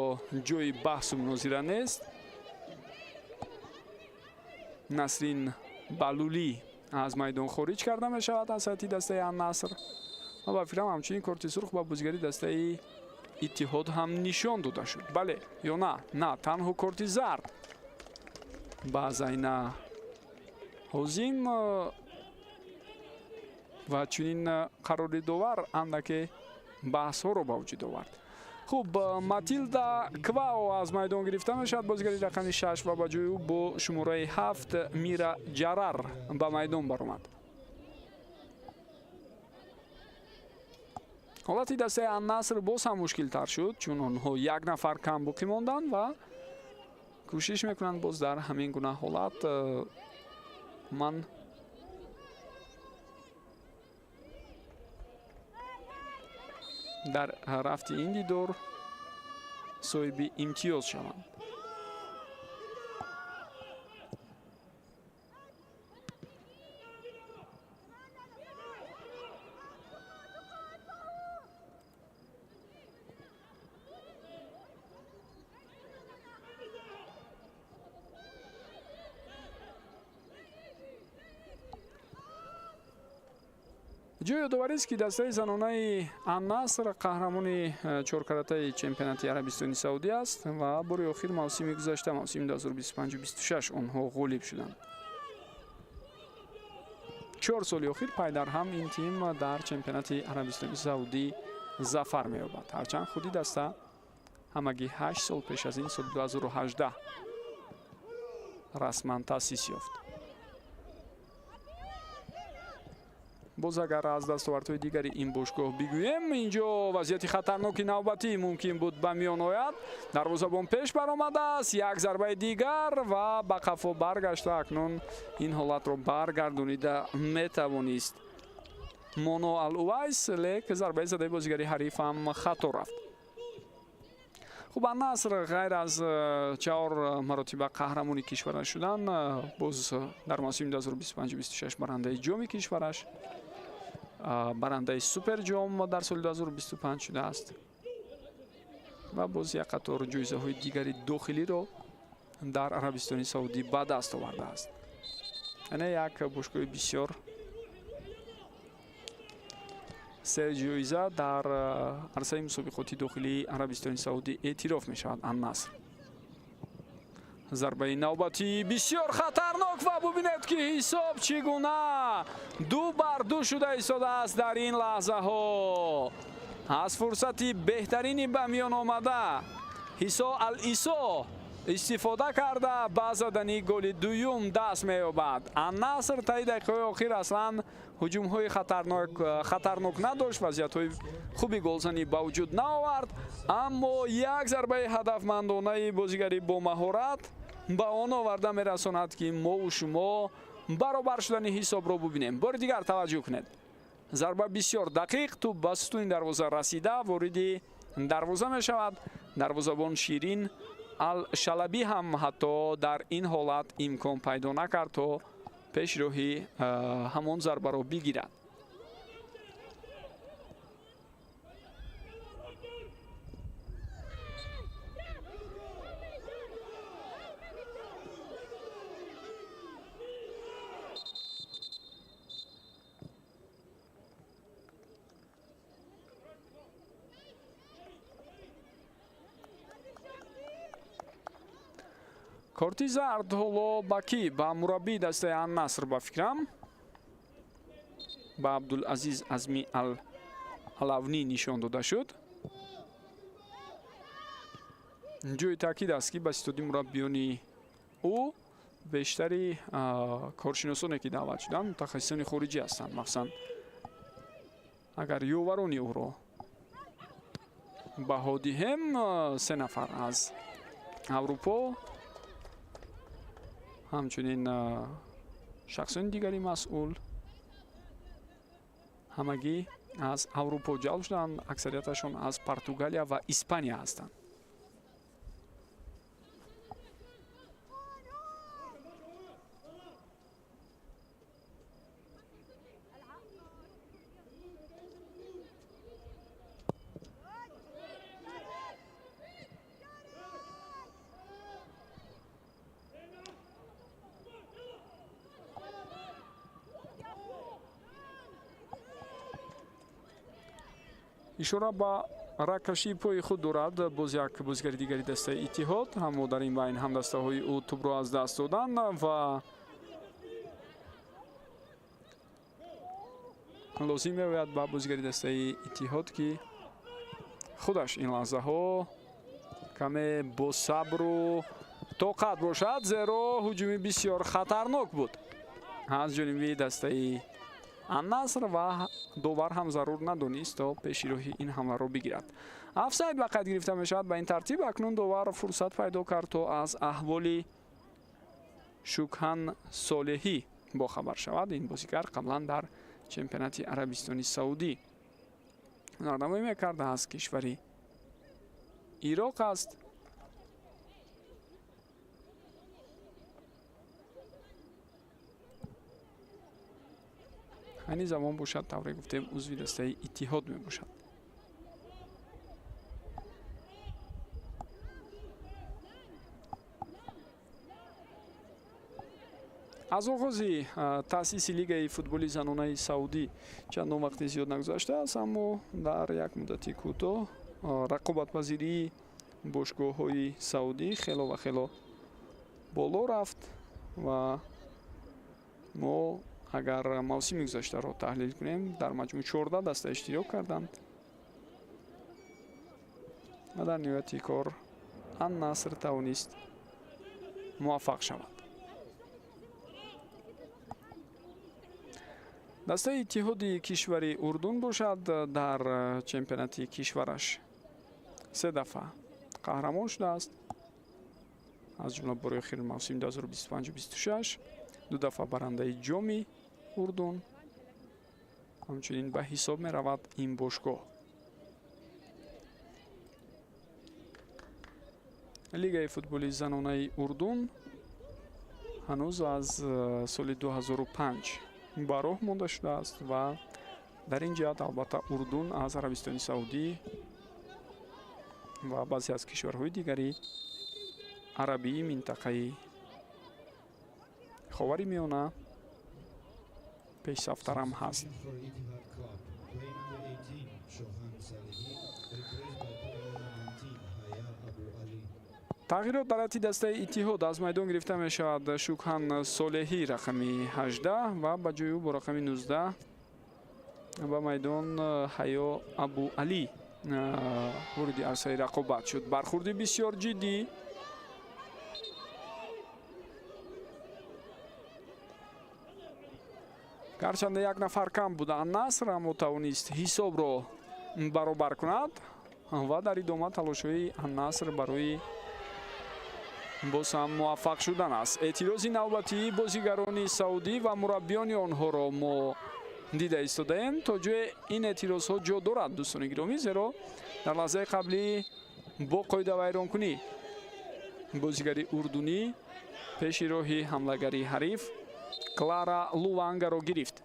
ҷои баҳсу мунозира нест. Насрин Балулӣ аз майдон хориҷ карда мешавад аз ҳайати дастаи Ан-Наср. Ва ба фикрам ҳамчунин корти сурх ба бозигари дастаи Иттиҳод ҳам нишон дода шуд. Бале ё на? На, танҳо корти зард ба Зайна Ҳозим ва чунин қарори довар андаке баҳсҳоро ба вуҷуд овард. Хуб, Матилда Квао аз майдон гирифта мешавад, бозигари рақами 6, ва ба ҷои ӯ бо шумораи 7 Мира Ҷарар ба майдон баромад. Ҳолати дастаи Ан-Наср боз ҳам мушкилтар шуд, чун онҳо як нафар кам боқӣ монданд ва кӯшиш мекунанд боз дар ҳамин гуна ҳолат ман дар рафти ин дидор соҳиби имтиёз шаванд. Ҷои ёдоварист, ки дастаи занонаи Ан-Наср қаҳрамони чоркаратаи чемпионати Арабистони Саудӣ аст ва бори охир мавсими гузашта, мавсими 2025-26, онҳо ғолиб шуданд. 4 соли охир пайдарҳам ин тим дар чемпионати Арабистони Саудӣ зафар меёбад. Ҳарчанд худи даста ҳамагӣ 8 сол пеш аз ин, соли 2018 расман таъсис ёфт. Боз агар аз дастовардҳои дигари ин бошгоҳ бигӯем, инҷо вазъияти хатарноки навбатӣ мумкин буд ба миён ояд. Дарвозабон пеш баромадааст, як зарбаи дигар ва ба қафо баргашта акнун ин ҳолатро баргардонида метавонист Моно Ал-Увайс, лек зарбаи задаи бозигари ҳариф ҳам хато рафт. Хуб, Ан-Наср ғайр аз 4 маротиба қаҳрамони кишвараш шудан, боз дар мавсими 2025-26 барандаи ҷоми кишвараш, барандаи суперҷом дар соли 2025 шудааст ва боз як қатор ҷоизаҳои дигари дохилиро дар Арабистони Саудӣ ба даст овардааст. Яъне як бошгоҳи бисёр серҷоиза дар арсаи мусобиқоти дохилии Арабистони Саудӣ эътироф мешавад Ан-Наср. Зарбаи навбатӣ бисёр хатарнок ва бубинед, ки ҳисоб чӣ гуна 2-2 шуда истодааст дар ин лаҳзаҳо. Аз фурсати беҳтарини ба миён омада Ҳисо Ал-Исо Истифода карда ба задани голи дуюм даст меёбад. Ан-Наср таи дақиқаҳои охир аслан ҳуҷумҳои хатарнок надошт, вазъиятҳои хуби голзанӣ ба вуҷуд наовард, аммо як зарбаи ҳадафмандонаи бозигари бо маҳорат ба он оварда мерасонад, ки мову шумо баробар шудани ҳисобро бубинем. Бори дигар таваҷҷӯҳ кунед. Зарба бисёр дақиқ, тӯб ба сутуни дарвоза расида, вориди дарвоза мешавад. Дарвозабон Ширин Ал-Шалабӣ ҳам ҳатто дар ин ҳолат имкон пайдо накард, то пешроҳи ҳамон зарбаро бигирад. Корти зард ҳоло ба кӣ? Ба мураббии дастаи Ан-Наср, ба фикрам, ба Абдулазиз Азми Ал-Алавнӣ нишон дода шуд. Ҷои таъкид аст, ки ба ситоди мураббиёни ӯ бештари коршиносоне, ки даъват шуданд, мутахассисони хориҷӣ ҳастанд. Махсусан агар ёварони ӯро баҳо диҳем, се нафар аз Аврупо, ҳамчунин шахсони дигари масъул ҳамагӣ аз Аврупо ҷалб шуданд, аксарияташон аз Португалия ва Испания ҳастанд. Ишора ба рагкашии пои худ дорад боз як бозигари дигари дастаи Иттиҳод, аммо дар ин байн ҳамдастаҳои ӯ тӯбро аз даст доданд ва лозим меояд ба бозигари дастаи Иттиҳод, ки худаш ин лаҳзаҳо каме бо сабру тоқат бошад, зеро ҳуҷуми бисёр хатарнок буд аз ҷониби дастаи Ан-Наср ва довар ҳам зарур надонист, то пеши роҳи ин ҳамларо бигирад. Офсайд ба қайд гирифта мешавад. Ба ин тартиб акнун довар фурсат пайдо кард, то аз аҳволи Шукҳан Солеҳӣ бохабар шавад. Ин бозигар қаблан дар чемпионати Арабистони Саудӣ ҳунарнамоӣ мекард, аз кишвари Ироқ аст. Айни замон бошад, тавре гуфтем, узви дастаи Иттиҳод мебошад. Аз оғози таъсиси лигаи футболи занонаи Саудӣ чандон вақти зиёд нагузаштааст, аммо дар як муддати кӯтоҳ рақобатпазирии бошгоҳҳои саудӣ хело ва хело боло рафт ва мо агар мавсими гузаштаро таҳлил кунем, дар маҷмӯъ 14 даста иштирок карданд ва дар ниҳояти кор Ан-Наср тавонист муваффақ шавад. Дастаи Иттиҳоди кишвари Урдун бошад, дар чемпионати кишвараш се дафъа қаҳрамон шудааст, аз ҷумла бори охири мавсими 2025-26 ду дафъа барандаи ҷоми Урдун ҳамчунин ба ҳисоб меравад ин бошгоҳ. Лигаи футболи занонаи Урдун ҳанӯз аз соли 2005 ба роҳ монда шудааст ва дар ин ҷиҳат албатта Урдун аз Арабистони Саудӣ ва баъзе аз кишварҳои дигари арабии минтақаи Ховари Миёна пешсафтарам ҳаст. For Ittihad Club, player number 18, Shohan Salehi, replaced by player number 19, Haya Abu Ali. Тағйирот дар ҳайати дастаи Иттиҳод: аз майдон гирифта мешавад Шукҳан Солеҳӣ, рақами 18, ва ба ҷои ӯ бо рақами 19 ба майдон Ҳаё Абу Алӣ вориди арсаи рақобат шуд. Бархурди бисёр ҷиддӣ. Гарчанде як нафар кам буда Ан-Наср, аммо тавонист ҳисобро баробар кунад ва дар идома талошҳои Ан-Наср барои боз ҳам муваффақ шудан аст. Эътирози навбатии бозигарони саудӣ ва мураббиёни онҳоро мо дида истодаем. То ҷое ин эътирозҳо ҷо дорад, дӯстони гиромӣ, зеро дар лаҳзаи қаблӣ бо қоидавайронкунӣ бозигари урдунӣ пеши роҳи ҳамлагари ҳариф Клара Лувангаро гирифт.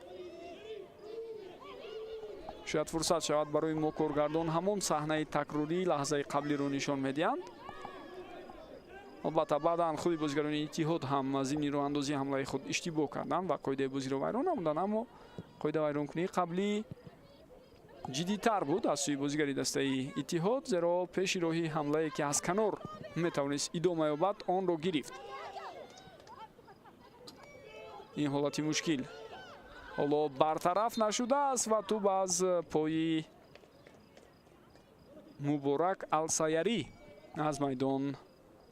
Шояд фурсат шавад барои мо коргардон ҳамон саҳнаи такрории лаҳзаи қаблиро нишон медиҳанд. Албатта, баъдан худи бозигарони Иттиҳод ҳам зимни роҳандозии ҳамлаи худ иштибоҳ карданд ва қоидаи бозиро вайрон намуданд, аммо қоидавайронкунии қаблӣ ҷиддитар буд аз сӯи бозигари дастаи Иттиҳод, зеро пеши роҳи ҳамлае ки аз канор метавонист идома ёбад, онро гирифт. Ин ҳолати мушкил ҳоло бартараф нашудааст ва тӯб аз пои Муборак Алсаярӣ аз майдон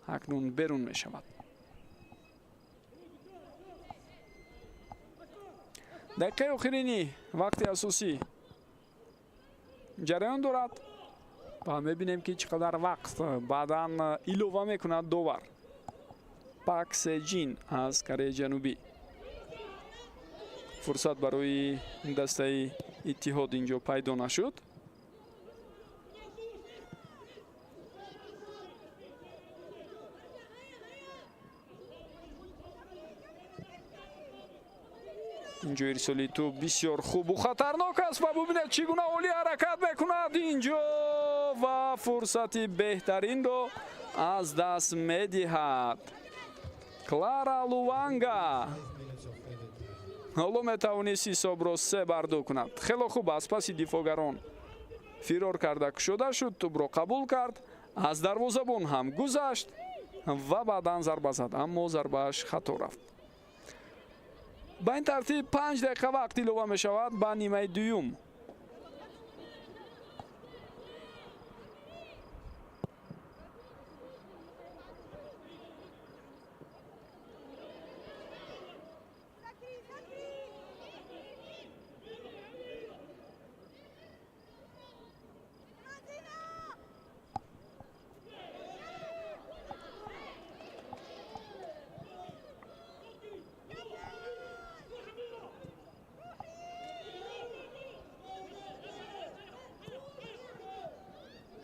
акнун берун мешавад. Дақиқаи охирини вақти асосӣ ҷараён дорад ва мебинем ки чӣ қадар вақт баъдан илова мекунад довар. Пак Сеҷин аз Кореяи Ҷанубӣ. Фурсат барои дастаи Иттиҳод инҷо пайдо нашуд. Инҷо ирсоли тӯб бисёр хубу хатарнок аст ва бубинед чӣ гуна олӣ ҳаракат мекунад инҷо ва фурсати беҳтаринро аз даст медиҳад. Клара Луванга ҳоло метавонист ҳисобро 3-2 кунад. Хело хуб аз паси дифоъгарон фирор карда кушода шуд, тӯбро қабул кард, аз дарвозабон ҳам гузашт ва баъдан зарба зад, аммо зарбааш хато рафт. Ба ин тартиб 5 дақиқа вақт илова мешавад ба нимаи дуюм.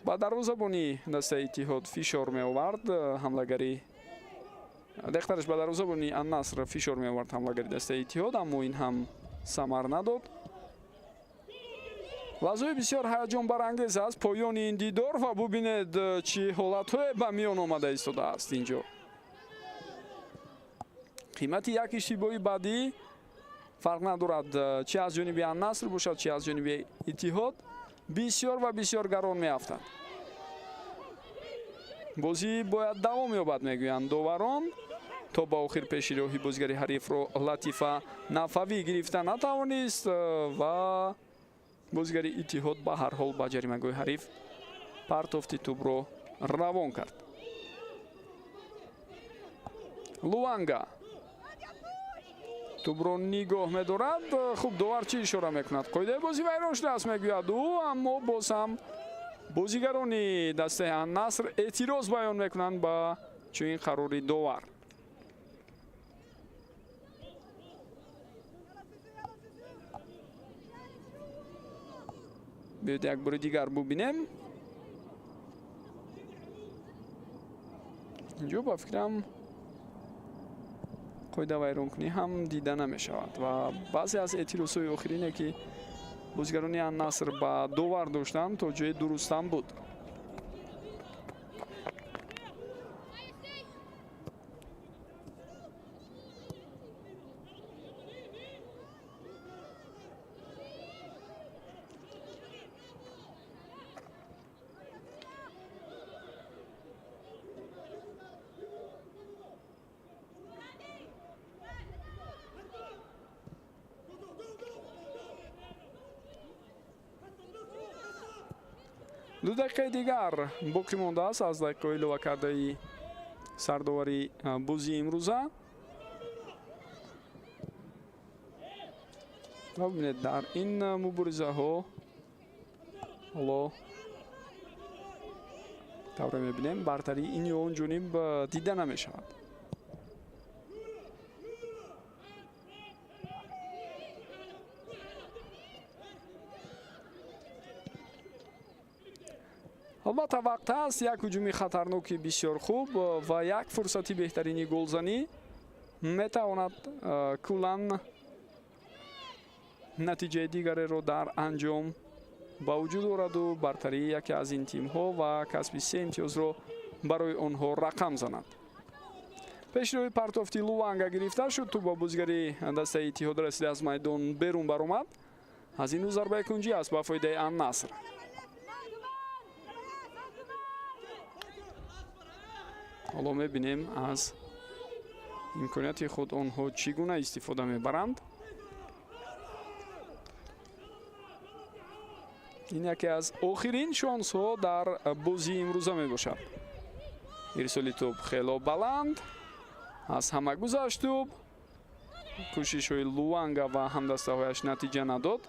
Ба дарвозабони дастаи Иттиҳод фишор меовард ҳамлагари дехтараш, ба дарвозабони Ан-Наср фишор меовард ҳамлагари дастаи Иттиҳод, аммо ин ҳам самар надод. Лаҳзаҳои бисёр ҳаяҷонбарангез аст поёни ин дидор ва бубинед чӣ ҳолатҳое ба миён омада истодааст инҷо. Қимати як иштибоҳи баъдӣ фарқ надорад, чӣ аз ҷониби Ан-Наср бошад, чӣ аз ҷониби Иттиҳод, бисёр ва бисёр гарон меафтад. Бозӣ бояд давом ёбад, мегӯянд доварон, то ба охир пеши роҳи бозигари ҳарифро Латифа Нафавӣ гирифта натавонист ва бозигари Иттиҳод ба ҳар ҳол ба ҷаримагоҳи ҳариф партофти тӯбро равон кард. Луанга тӯбро нигоҳ медорад. Хуб, довар чӣ ишора мекунад? Қоидаи бозӣ вайрон шудааст, мегӯяд ӯ, аммо боз ҳам бозигарони дастаи Ан-Наср эътироз баён мекунанд ба чунин қарори довар. Биёед як бори дигар бубинем. Инҷо ба фикрам қоидавайронкунӣ ҳам дида намешавад ва баъзе аз эътирозҳои охирине ки бозигарони Ан-Наср ба довар доштанд, то ҷои дурустам буд. Ду дақиқаи дигар боқӣ мондааст аз дақиқаҳои илова кардаи сардовари бозии имрӯза. Ва бибинед, дар ин муборизаҳо ҳоло тавре мебинем, бартарии ин ё он ҷониб дида намешавад. Албатта, вақт ҳаст, як ҳуҷуми хатарноки бисёр хуб ва як фурсати беҳтарини голзанӣ метавонад куллан натиҷаи дигареро дар анҷом ба вуҷуд ораду бартарии яке аз ин тимҳо ва касби се имтиёзро барои онҳо рақам занад. Пешроҳи партофти Луванга гирифта шуд, тӯб ба бозигари дастаи Иттиҳод расида аз майдон берун баромад. Аз ин рӯ зарбаи кунҷӣ аст ба фоидаи Аннаср. Ҳоло мебинем, аз имконияти худ онҳо чӣ гуна истифода мебаранд. Ин яке аз охирин шонсҳо дар бозии имрӯза мебошад. Ирсоли тӯб хело баланд, аз ҳама гузашт тӯб. Кӯшишҳои Луванга ва ҳамдастаҳояш натиҷа надод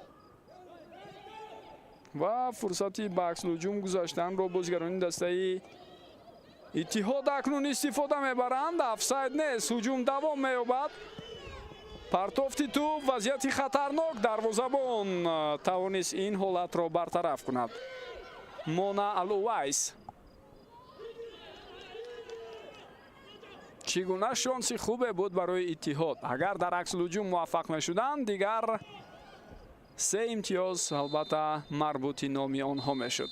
ва фурсати ба аксулҳуҷум гузаштанро бозигарони дастаи Иттиҳод акнун истифода мебаранд. Офсайд нест, ҳуҷум давом меёбад. Партофти тӯб, вазъияти хатарнок, дарвозабон тавонист ин ҳолатро бартараф кунад. Мона Алувайс. Чӣ гуна шонси хубе буд барои Иттиҳод. Агар дар аксулҳуҷум муваффақ мешуданд, дигар се имтиёз албатта марбути номи онҳо мешуд.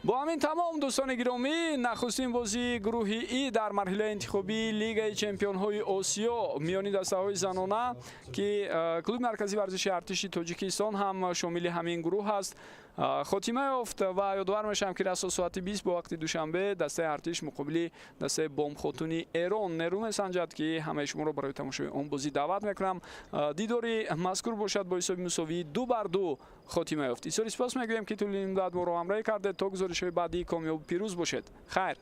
Бо ҳамин тамом, дӯстони гиромӣ, нахустин бозии гурӯҳи И дар марҳилаи интихобии Лигаи чемпионҳои Осиё миёни дастаҳои занона, ки клуби марказии варзиши артиши Тоҷикистон ҳам шомили ҳамин гурӯҳ аст, хотима ёфт. Ва ёдовар мешавам, ки расо соати 20 бо вақти Душанбе дастаи артиш муқобили дастаи бомхотуни Эрон нерӯ месанҷад, ки ҳамаи шуморо барои тамошои он бозӣ даъват мекунам. Дидори мазкур бошад бо ҳисоби мусовии 2-2 хотима ёфт. Изҳори сипос мегӯем, ки тӯли муддат моро ҳамроҳӣ кардед. То гузоришҳои баъдӣ комёбу пирӯз бошед. Хайр.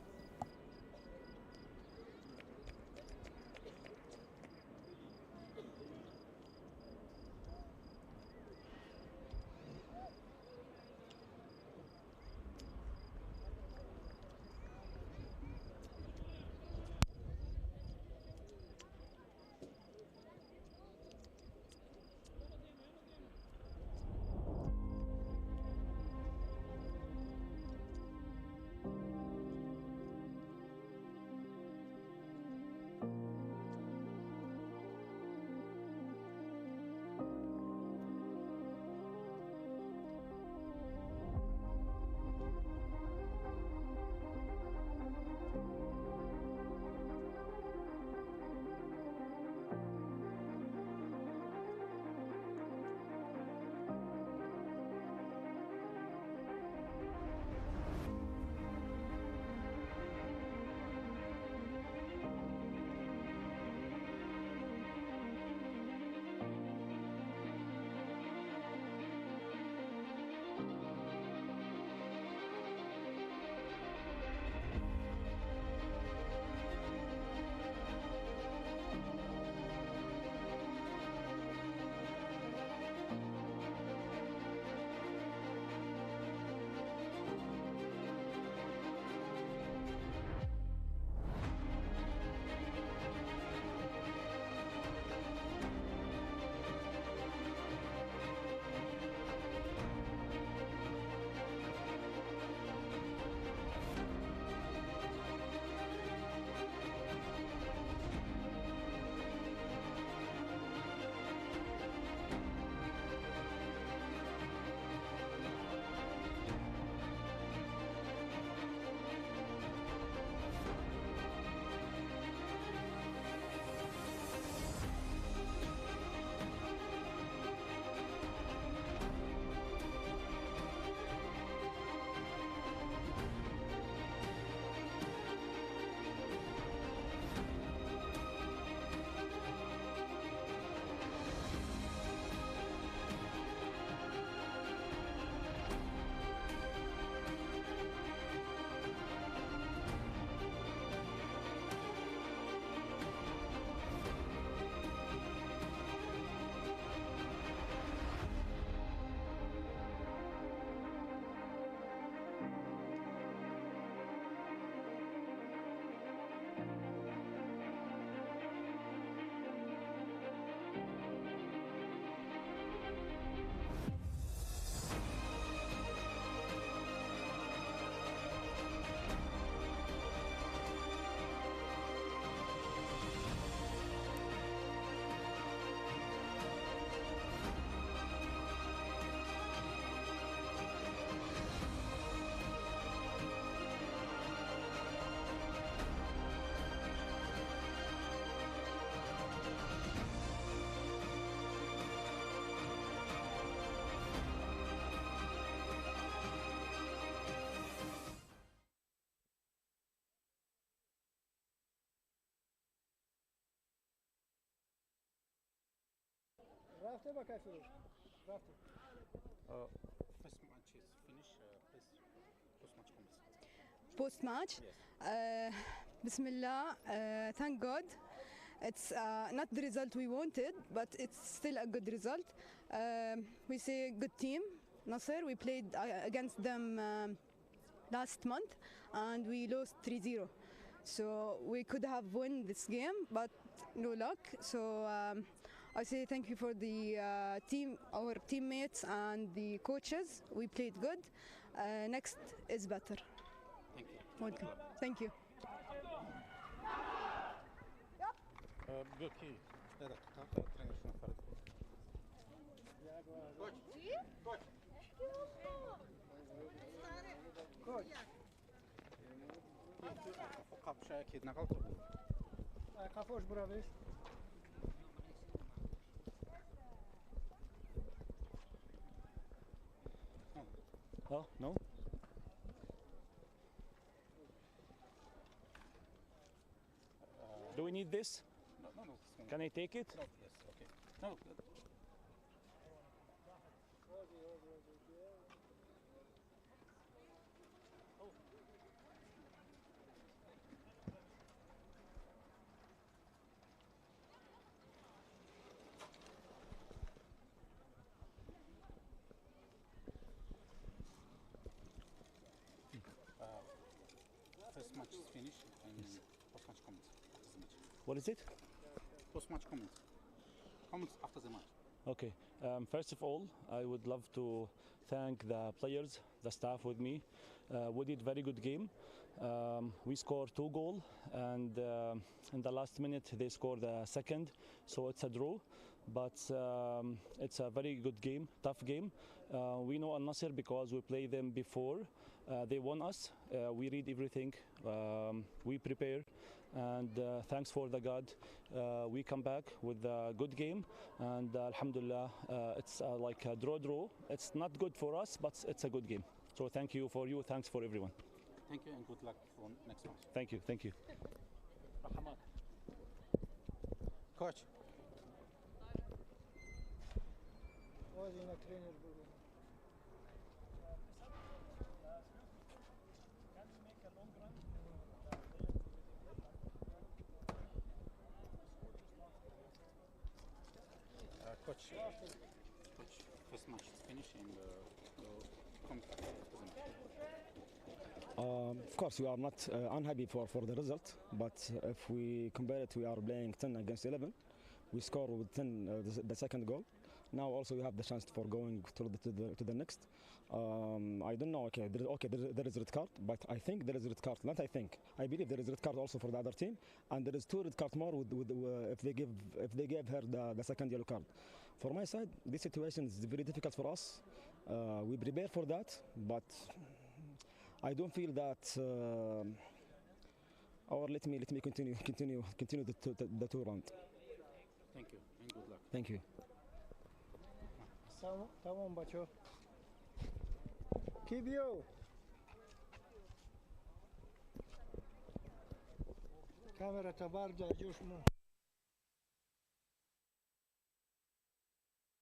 Рафте ба кайфи рафте. First match is finished. Please, post match comments. Post match. Bismillah, thank God. It's not the result we wanted, but it's still a good result. We say good team, Nasser. We played against them last month and we lost 3-0. So we could have won this game, but no luck. So I say thank you for the team, our teammates and the coaches. We played good. Next is better. Thank you. Welcome. Thank you. Окей. Тренер нафарад. Coach. Coach. Қафош буравеш. Oh, no? Do we need this? No, no, no. Can I take it? No, yes, okay. No. First match is finished and yes. Post-match comments after the match. What is it? Post-match comments. Comments after the match. Okay. First of all, I would love to thank the players, the staff with me. We did very good game. We scored 2 goals, and in the last minute they scored the second, so it's a draw. But it's a very good game, tough game. We know Al Nassr because we played them before. They won us. We read everything. We prepare, and thanks for the God, we come back with a good game. And alhamdulillah, it's like a draw. It's not good for us, but it's a good game. So thank you for you. Thanks for everyone. Thank you, and good luck for next match. Thank you. Thank you. Coach. Coach, first match is finished and come back to the match. Of course, we are not unhappy for the result, but if we compare it, we are playing 10 against 11. We score with 10 the second goal. Now also we have the chance for going to the next. I don't know. Okay, there is red card, but I think there is red card. Not I think. I believe there is red card also for the other team, and there is 2 red cards more with if they gave her the second yellow card. For my side, this situation is very difficult for us. We prepare for that, but I don't feel that. Or let me continue the 2 round. Thank you and good luck. Thank you. Tamam бачо. Кибио. Камера табар да ҷӯш мо.